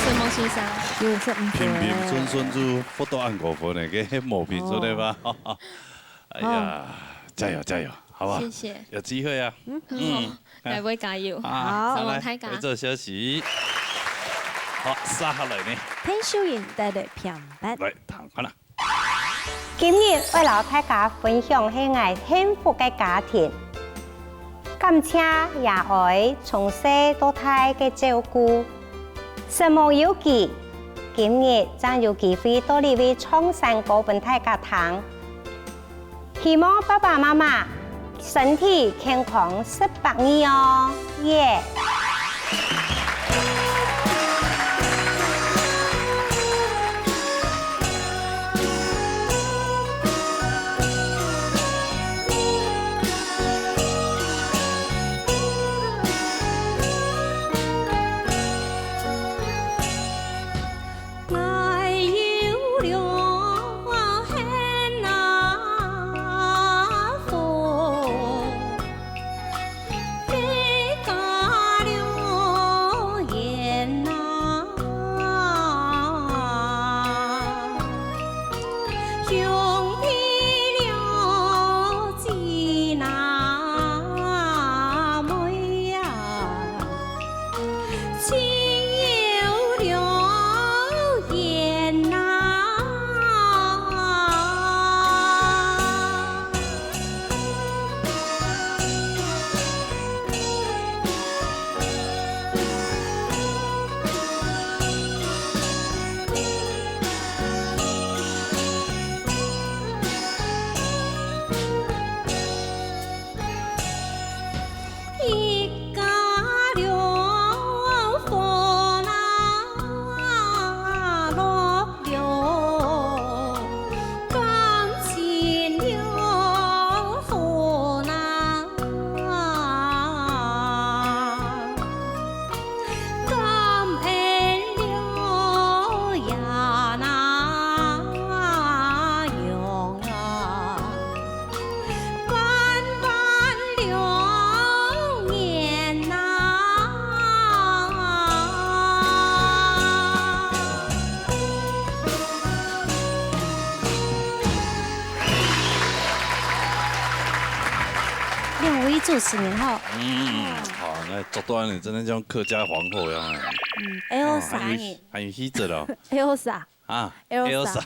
承蒙先生。有，係毋過。平平順順就獲到恁高分个，該無平順个吧？哦。哎呀，加油加油，好不好？謝謝。有機會啊。嗯。嗯。好，來，𠊎會加油。啊，好。好，來，承蒙大家。來做休息。好，接下來呢？陳秀英帶來片段。來，聽看啦。 今日愛摎大家分享係𠊎幸福个家庭，感謝爺哀從細到大个照顧。承蒙有佢，今日正有機會到這位唱山歌分大家聽。希望爸爸媽媽 身體健康十八年哦，耶！兩位主持人好。嗯，好，該做到恁仔真个像客家皇后一樣啊。嗯，Elsa。哦，還有，還有氣質哦。Elsa。啊，Elsa。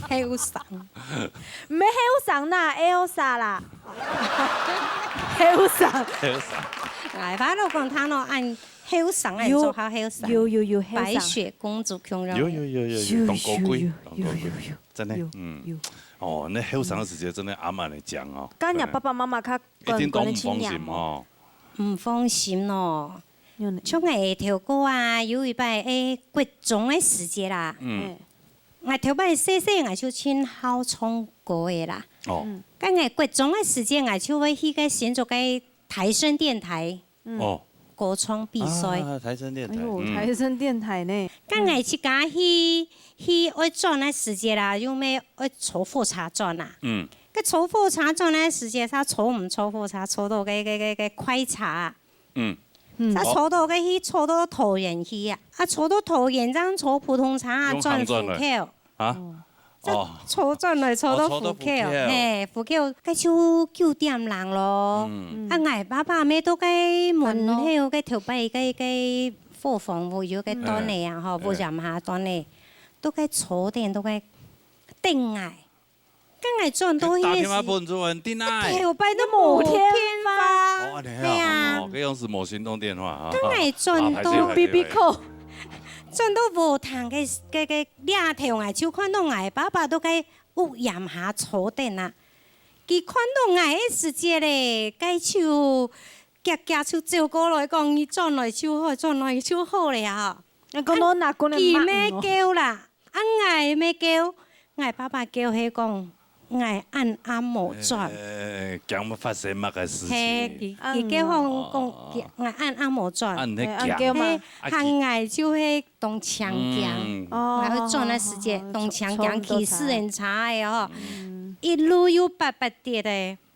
Elsa。後生。毋係後生啦，Elsa啦。後生。後生。哎，反正我講他呢，恁後生，恁做下後生。有，有，有，後生。白雪公主共樣。有，有，有，有，有，有，當高貴，有，有，當高貴。有，有，有。 真个，有，嗯。有。哦，該後生个時節真个恁樣个靚哦。該若爸爸媽媽較一定當毋放心哦。毋放心哦。有呢。像𠊎頭過啊，有一擺，誒，國中个時節啦，嗯。𠊎頭擺細細，𠊎就盡好唱歌个啦。哦。嗯。該𠊎國中个時節，𠊎就會去該新竹个台聲電台，嗯。哦。歌唱比賽。啊，台聲電台，哎喲，嗯。台聲電台呢。該𠊎自家去，去愛轉个時節啦，又愛，愛坐火車轉啊。嗯。該坐火車轉个時節，佢坐毋著火車，坐到該，該，該，該快車啊。嗯。嗯。佢坐到該去，坐到桃園去啊。啊，坐到桃園，正坐普通車啊，用行轉來。轉府口。 啊？哦。哦。坐轉來坐到府口，哦，坐到府口。嘿，府口該就九點零咯。嗯。啊，𠊎爸爸乜在該門口，該頭擺該，該伙房屋有該凳仔啊，吼，嗯。屋簷下凳仔，在該坐等，在該等𠊎。該𠊎轉到去个時，打電話分主人，等𠊎。頭擺都無電話。哦，恁樣啊，係啊。哦，該樣式無行動電話啊。該𠊎轉到，啊，歹勢，歹勢，歹勢。B B call。 轉到屋頂个，个，个這頭，𠊎就看到𠊎爸爸在該屋簷下坐等啊。佢看到𠊎个時節咧，該就遽遽就走過來講：「你轉來就好，轉來就好咧啊。」你講到哪個人罵你哦？佢乜噭啦，啊，𠊎乜噭，𠊎爸爸噭係講， 𠊎恁暗無轉。欸，驚發生麼个事情？嘿，佢，佢叫我講，哦。佢，𠊎恁暗無轉。恁係驚。嘿，啊，佢，喊𠊎就係當強強。嗯。哦，𠊎愛轉个時節，哦，哦，哦，當強強，衝，衝到騎四輪車个哦，嗯。一路又跋跋跌个。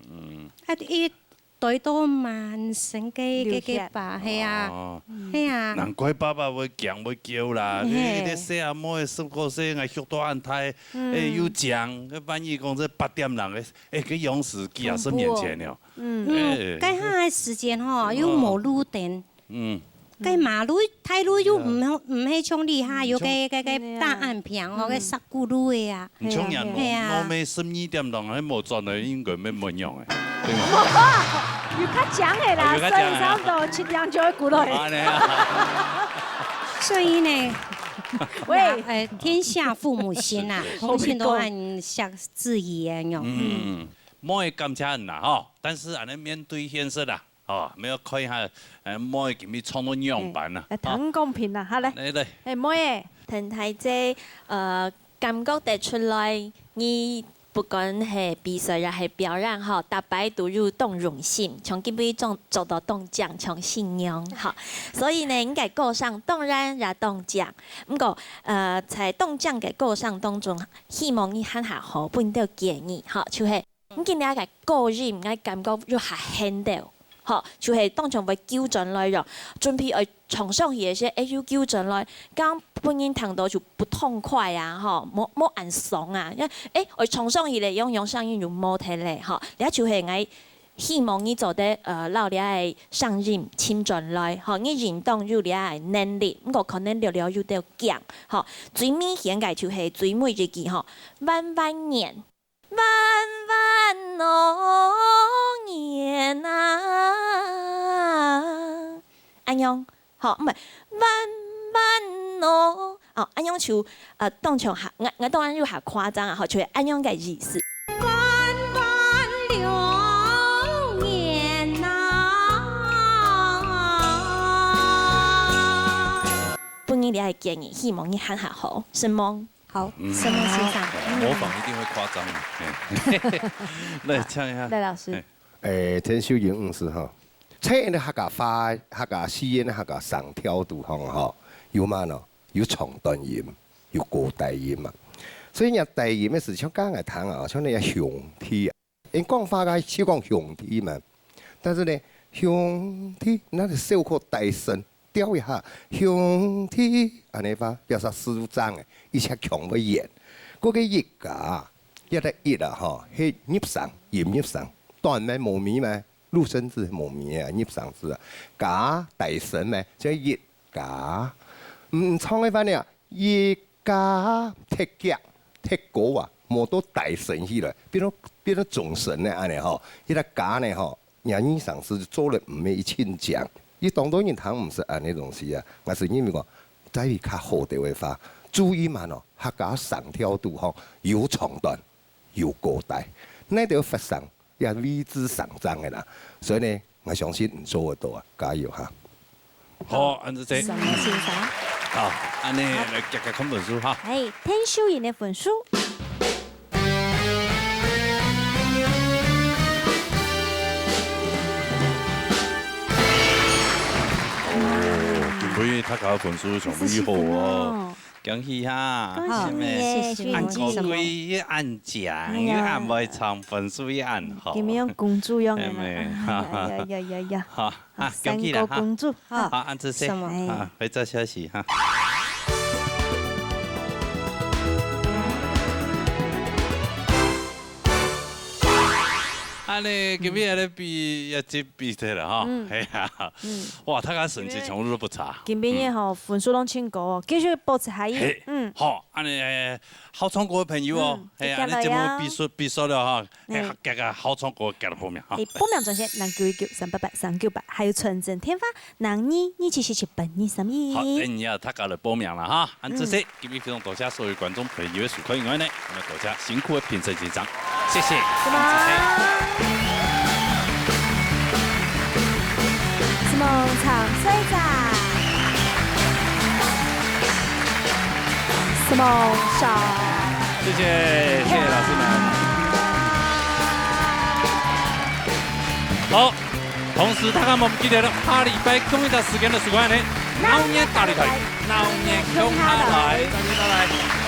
嗯。啊，一堆到滿身个，个，流血。个疤，嘿啊，哦。嘿啊。難怪爸爸會驚會噭啦，嘿。你，你細阿妹十過歲，𠊎畜到恁大，嗯。欸，又靚，萬一講這八點零个， 欸，該樣式幾下十年前了。恐怖哦。嗯。欸。嗯，該下个時間吼，嗯。又無路燈。嗯。該馬路、大路又毋，嗯。毋係像這下有該，嗯，該，該大安平吼，嗯。該石牯路个啊。毋像人無，嘿啊。無咩十二點鐘還無轉來，應該無問題个，對嗎？有較講个啦，哦，有較講个。所以差不多七點就會過來。啊，恁樣啊。所以呢，喂。呃，天下父母心啊，是，是，是。父母心都很像子女一樣。嗯。嗯。 妹仔感謝你啦，吼，但是恁樣面對現實啦，吼，乜愛看一下，呃，妹仔今日唱到仰般啦，嗯，來，吼。聽公平啦，好，來。來，來。欸，妹仔。陳大姐，呃，感覺得出來，你不管係比賽也係表演吼，逐擺都有當用心，像今日做，做到當靚，像新娘，吼。所以呢，你个歌聲當然也當靚。毋過，呃，在當靚个歌聲當中，希望你還較好，分你兜建議，吼，就係 你今日个高音，𠊎感覺又較輕兜，吼，就係當場會糾轉來咯。準備愛唱上去个時，欸，又糾轉來，剛分人聽到就不痛快啊，吼，無，無恁爽啊。因為，欸，愛唱上去咧，用，用聲音又無忒咧，吼。這就係𠊎希望你做得，呃，摎這个聲音尋轉來，吼，你應當有這个能力，毋過可能略略有兜驚，吼。最明顯个就係最尾一句，吼，彎彎眼。 彎彎哦，眼啊。恁樣，吼，毋係，彎彎哦。哦，恁樣就，呃，當場較，𠊎，𠊎當然又較誇張啊，吼，就係恁樣个意思。彎彎了眼啊。分你這个建議，希望你還較好，承蒙。 好，嗯。承蒙先生。模仿一定會誇張的。嘿。來，唱一下。賴老師。嘿。欸，陳秀英女士吼，在𠊎等客家話、客家四縣、客家聲調肚項吼，有麼个呢？有長短音，有高低音嘛。所以若低音个時，像剛才聽啊，像該个兄弟啊， 𠊎等講話个就講兄弟嘛，但是呢，兄弟，該係小可大聲調一下，兄弟，恁樣話，表示字正个，一隻腔會遠。該个一家，這个一啊，吼，係入聲，音入聲，短嘛無味嘛，入聲字無味啊，入聲字啊，家，大聲嘛，就一家。毋唱个話呢， 一家忒遽、忒高啊，無到大聲起來，變到，變到中聲呢，恁樣吼。該个家呢吼，若二聲字做了毋係盡靚。有當多人聽毋識恁樣東西啊，𠊎係認為講，再會較好兜个話，注意嘛喏，客家聲調肚項，有長短，有高低，該兜發聲 也為之上漲个啦。所以呢，𠊎相信你做得到啊，加油哈！好，恁仔細。承蒙先生。好，恁樣來夾夾看分數哈。欸，陳秀英个分數。所以大家分數全部好哦。恭喜哈，恭喜，係咩？謝謝，恁高貴，恁靚，哎呀，恁會唱，分數恁好。今日像公主樣个啦。哎呀呀呀呀！好，啊，恭喜啦哈！三个公主，好，恁仔細，什麼？啊，會再休息哈。 恁呢，今日來比，也真比得了哈。嗯。係啊。嗯。哇，大家成績全部都不差。今晡日吼，分數攏真高哦，繼續保持下去。係。嗯。好，恁呢，好唱歌个朋友哦，嗯，係，恁呢節目結束，結束了哈，係，嗯。大家好唱歌，繼續報名哈。係，報名專線：零九一九三八八三九八，還有傳真電話：零二二七四七八二三一。好，等一下，大家來報名了哈。恁仔細，今日非常多謝所有觀眾朋友个收看以外呢， 𠊎等多謝辛苦个評審先生，謝謝。什麼？什麼唱衰仔？什麼少？謝謝，謝謝老師們。好，同時大家莫毋記得了，下禮拜共一隻時間个時間呢，鬧熱大擂台，鬧熱共下來。鬧熱大擂台。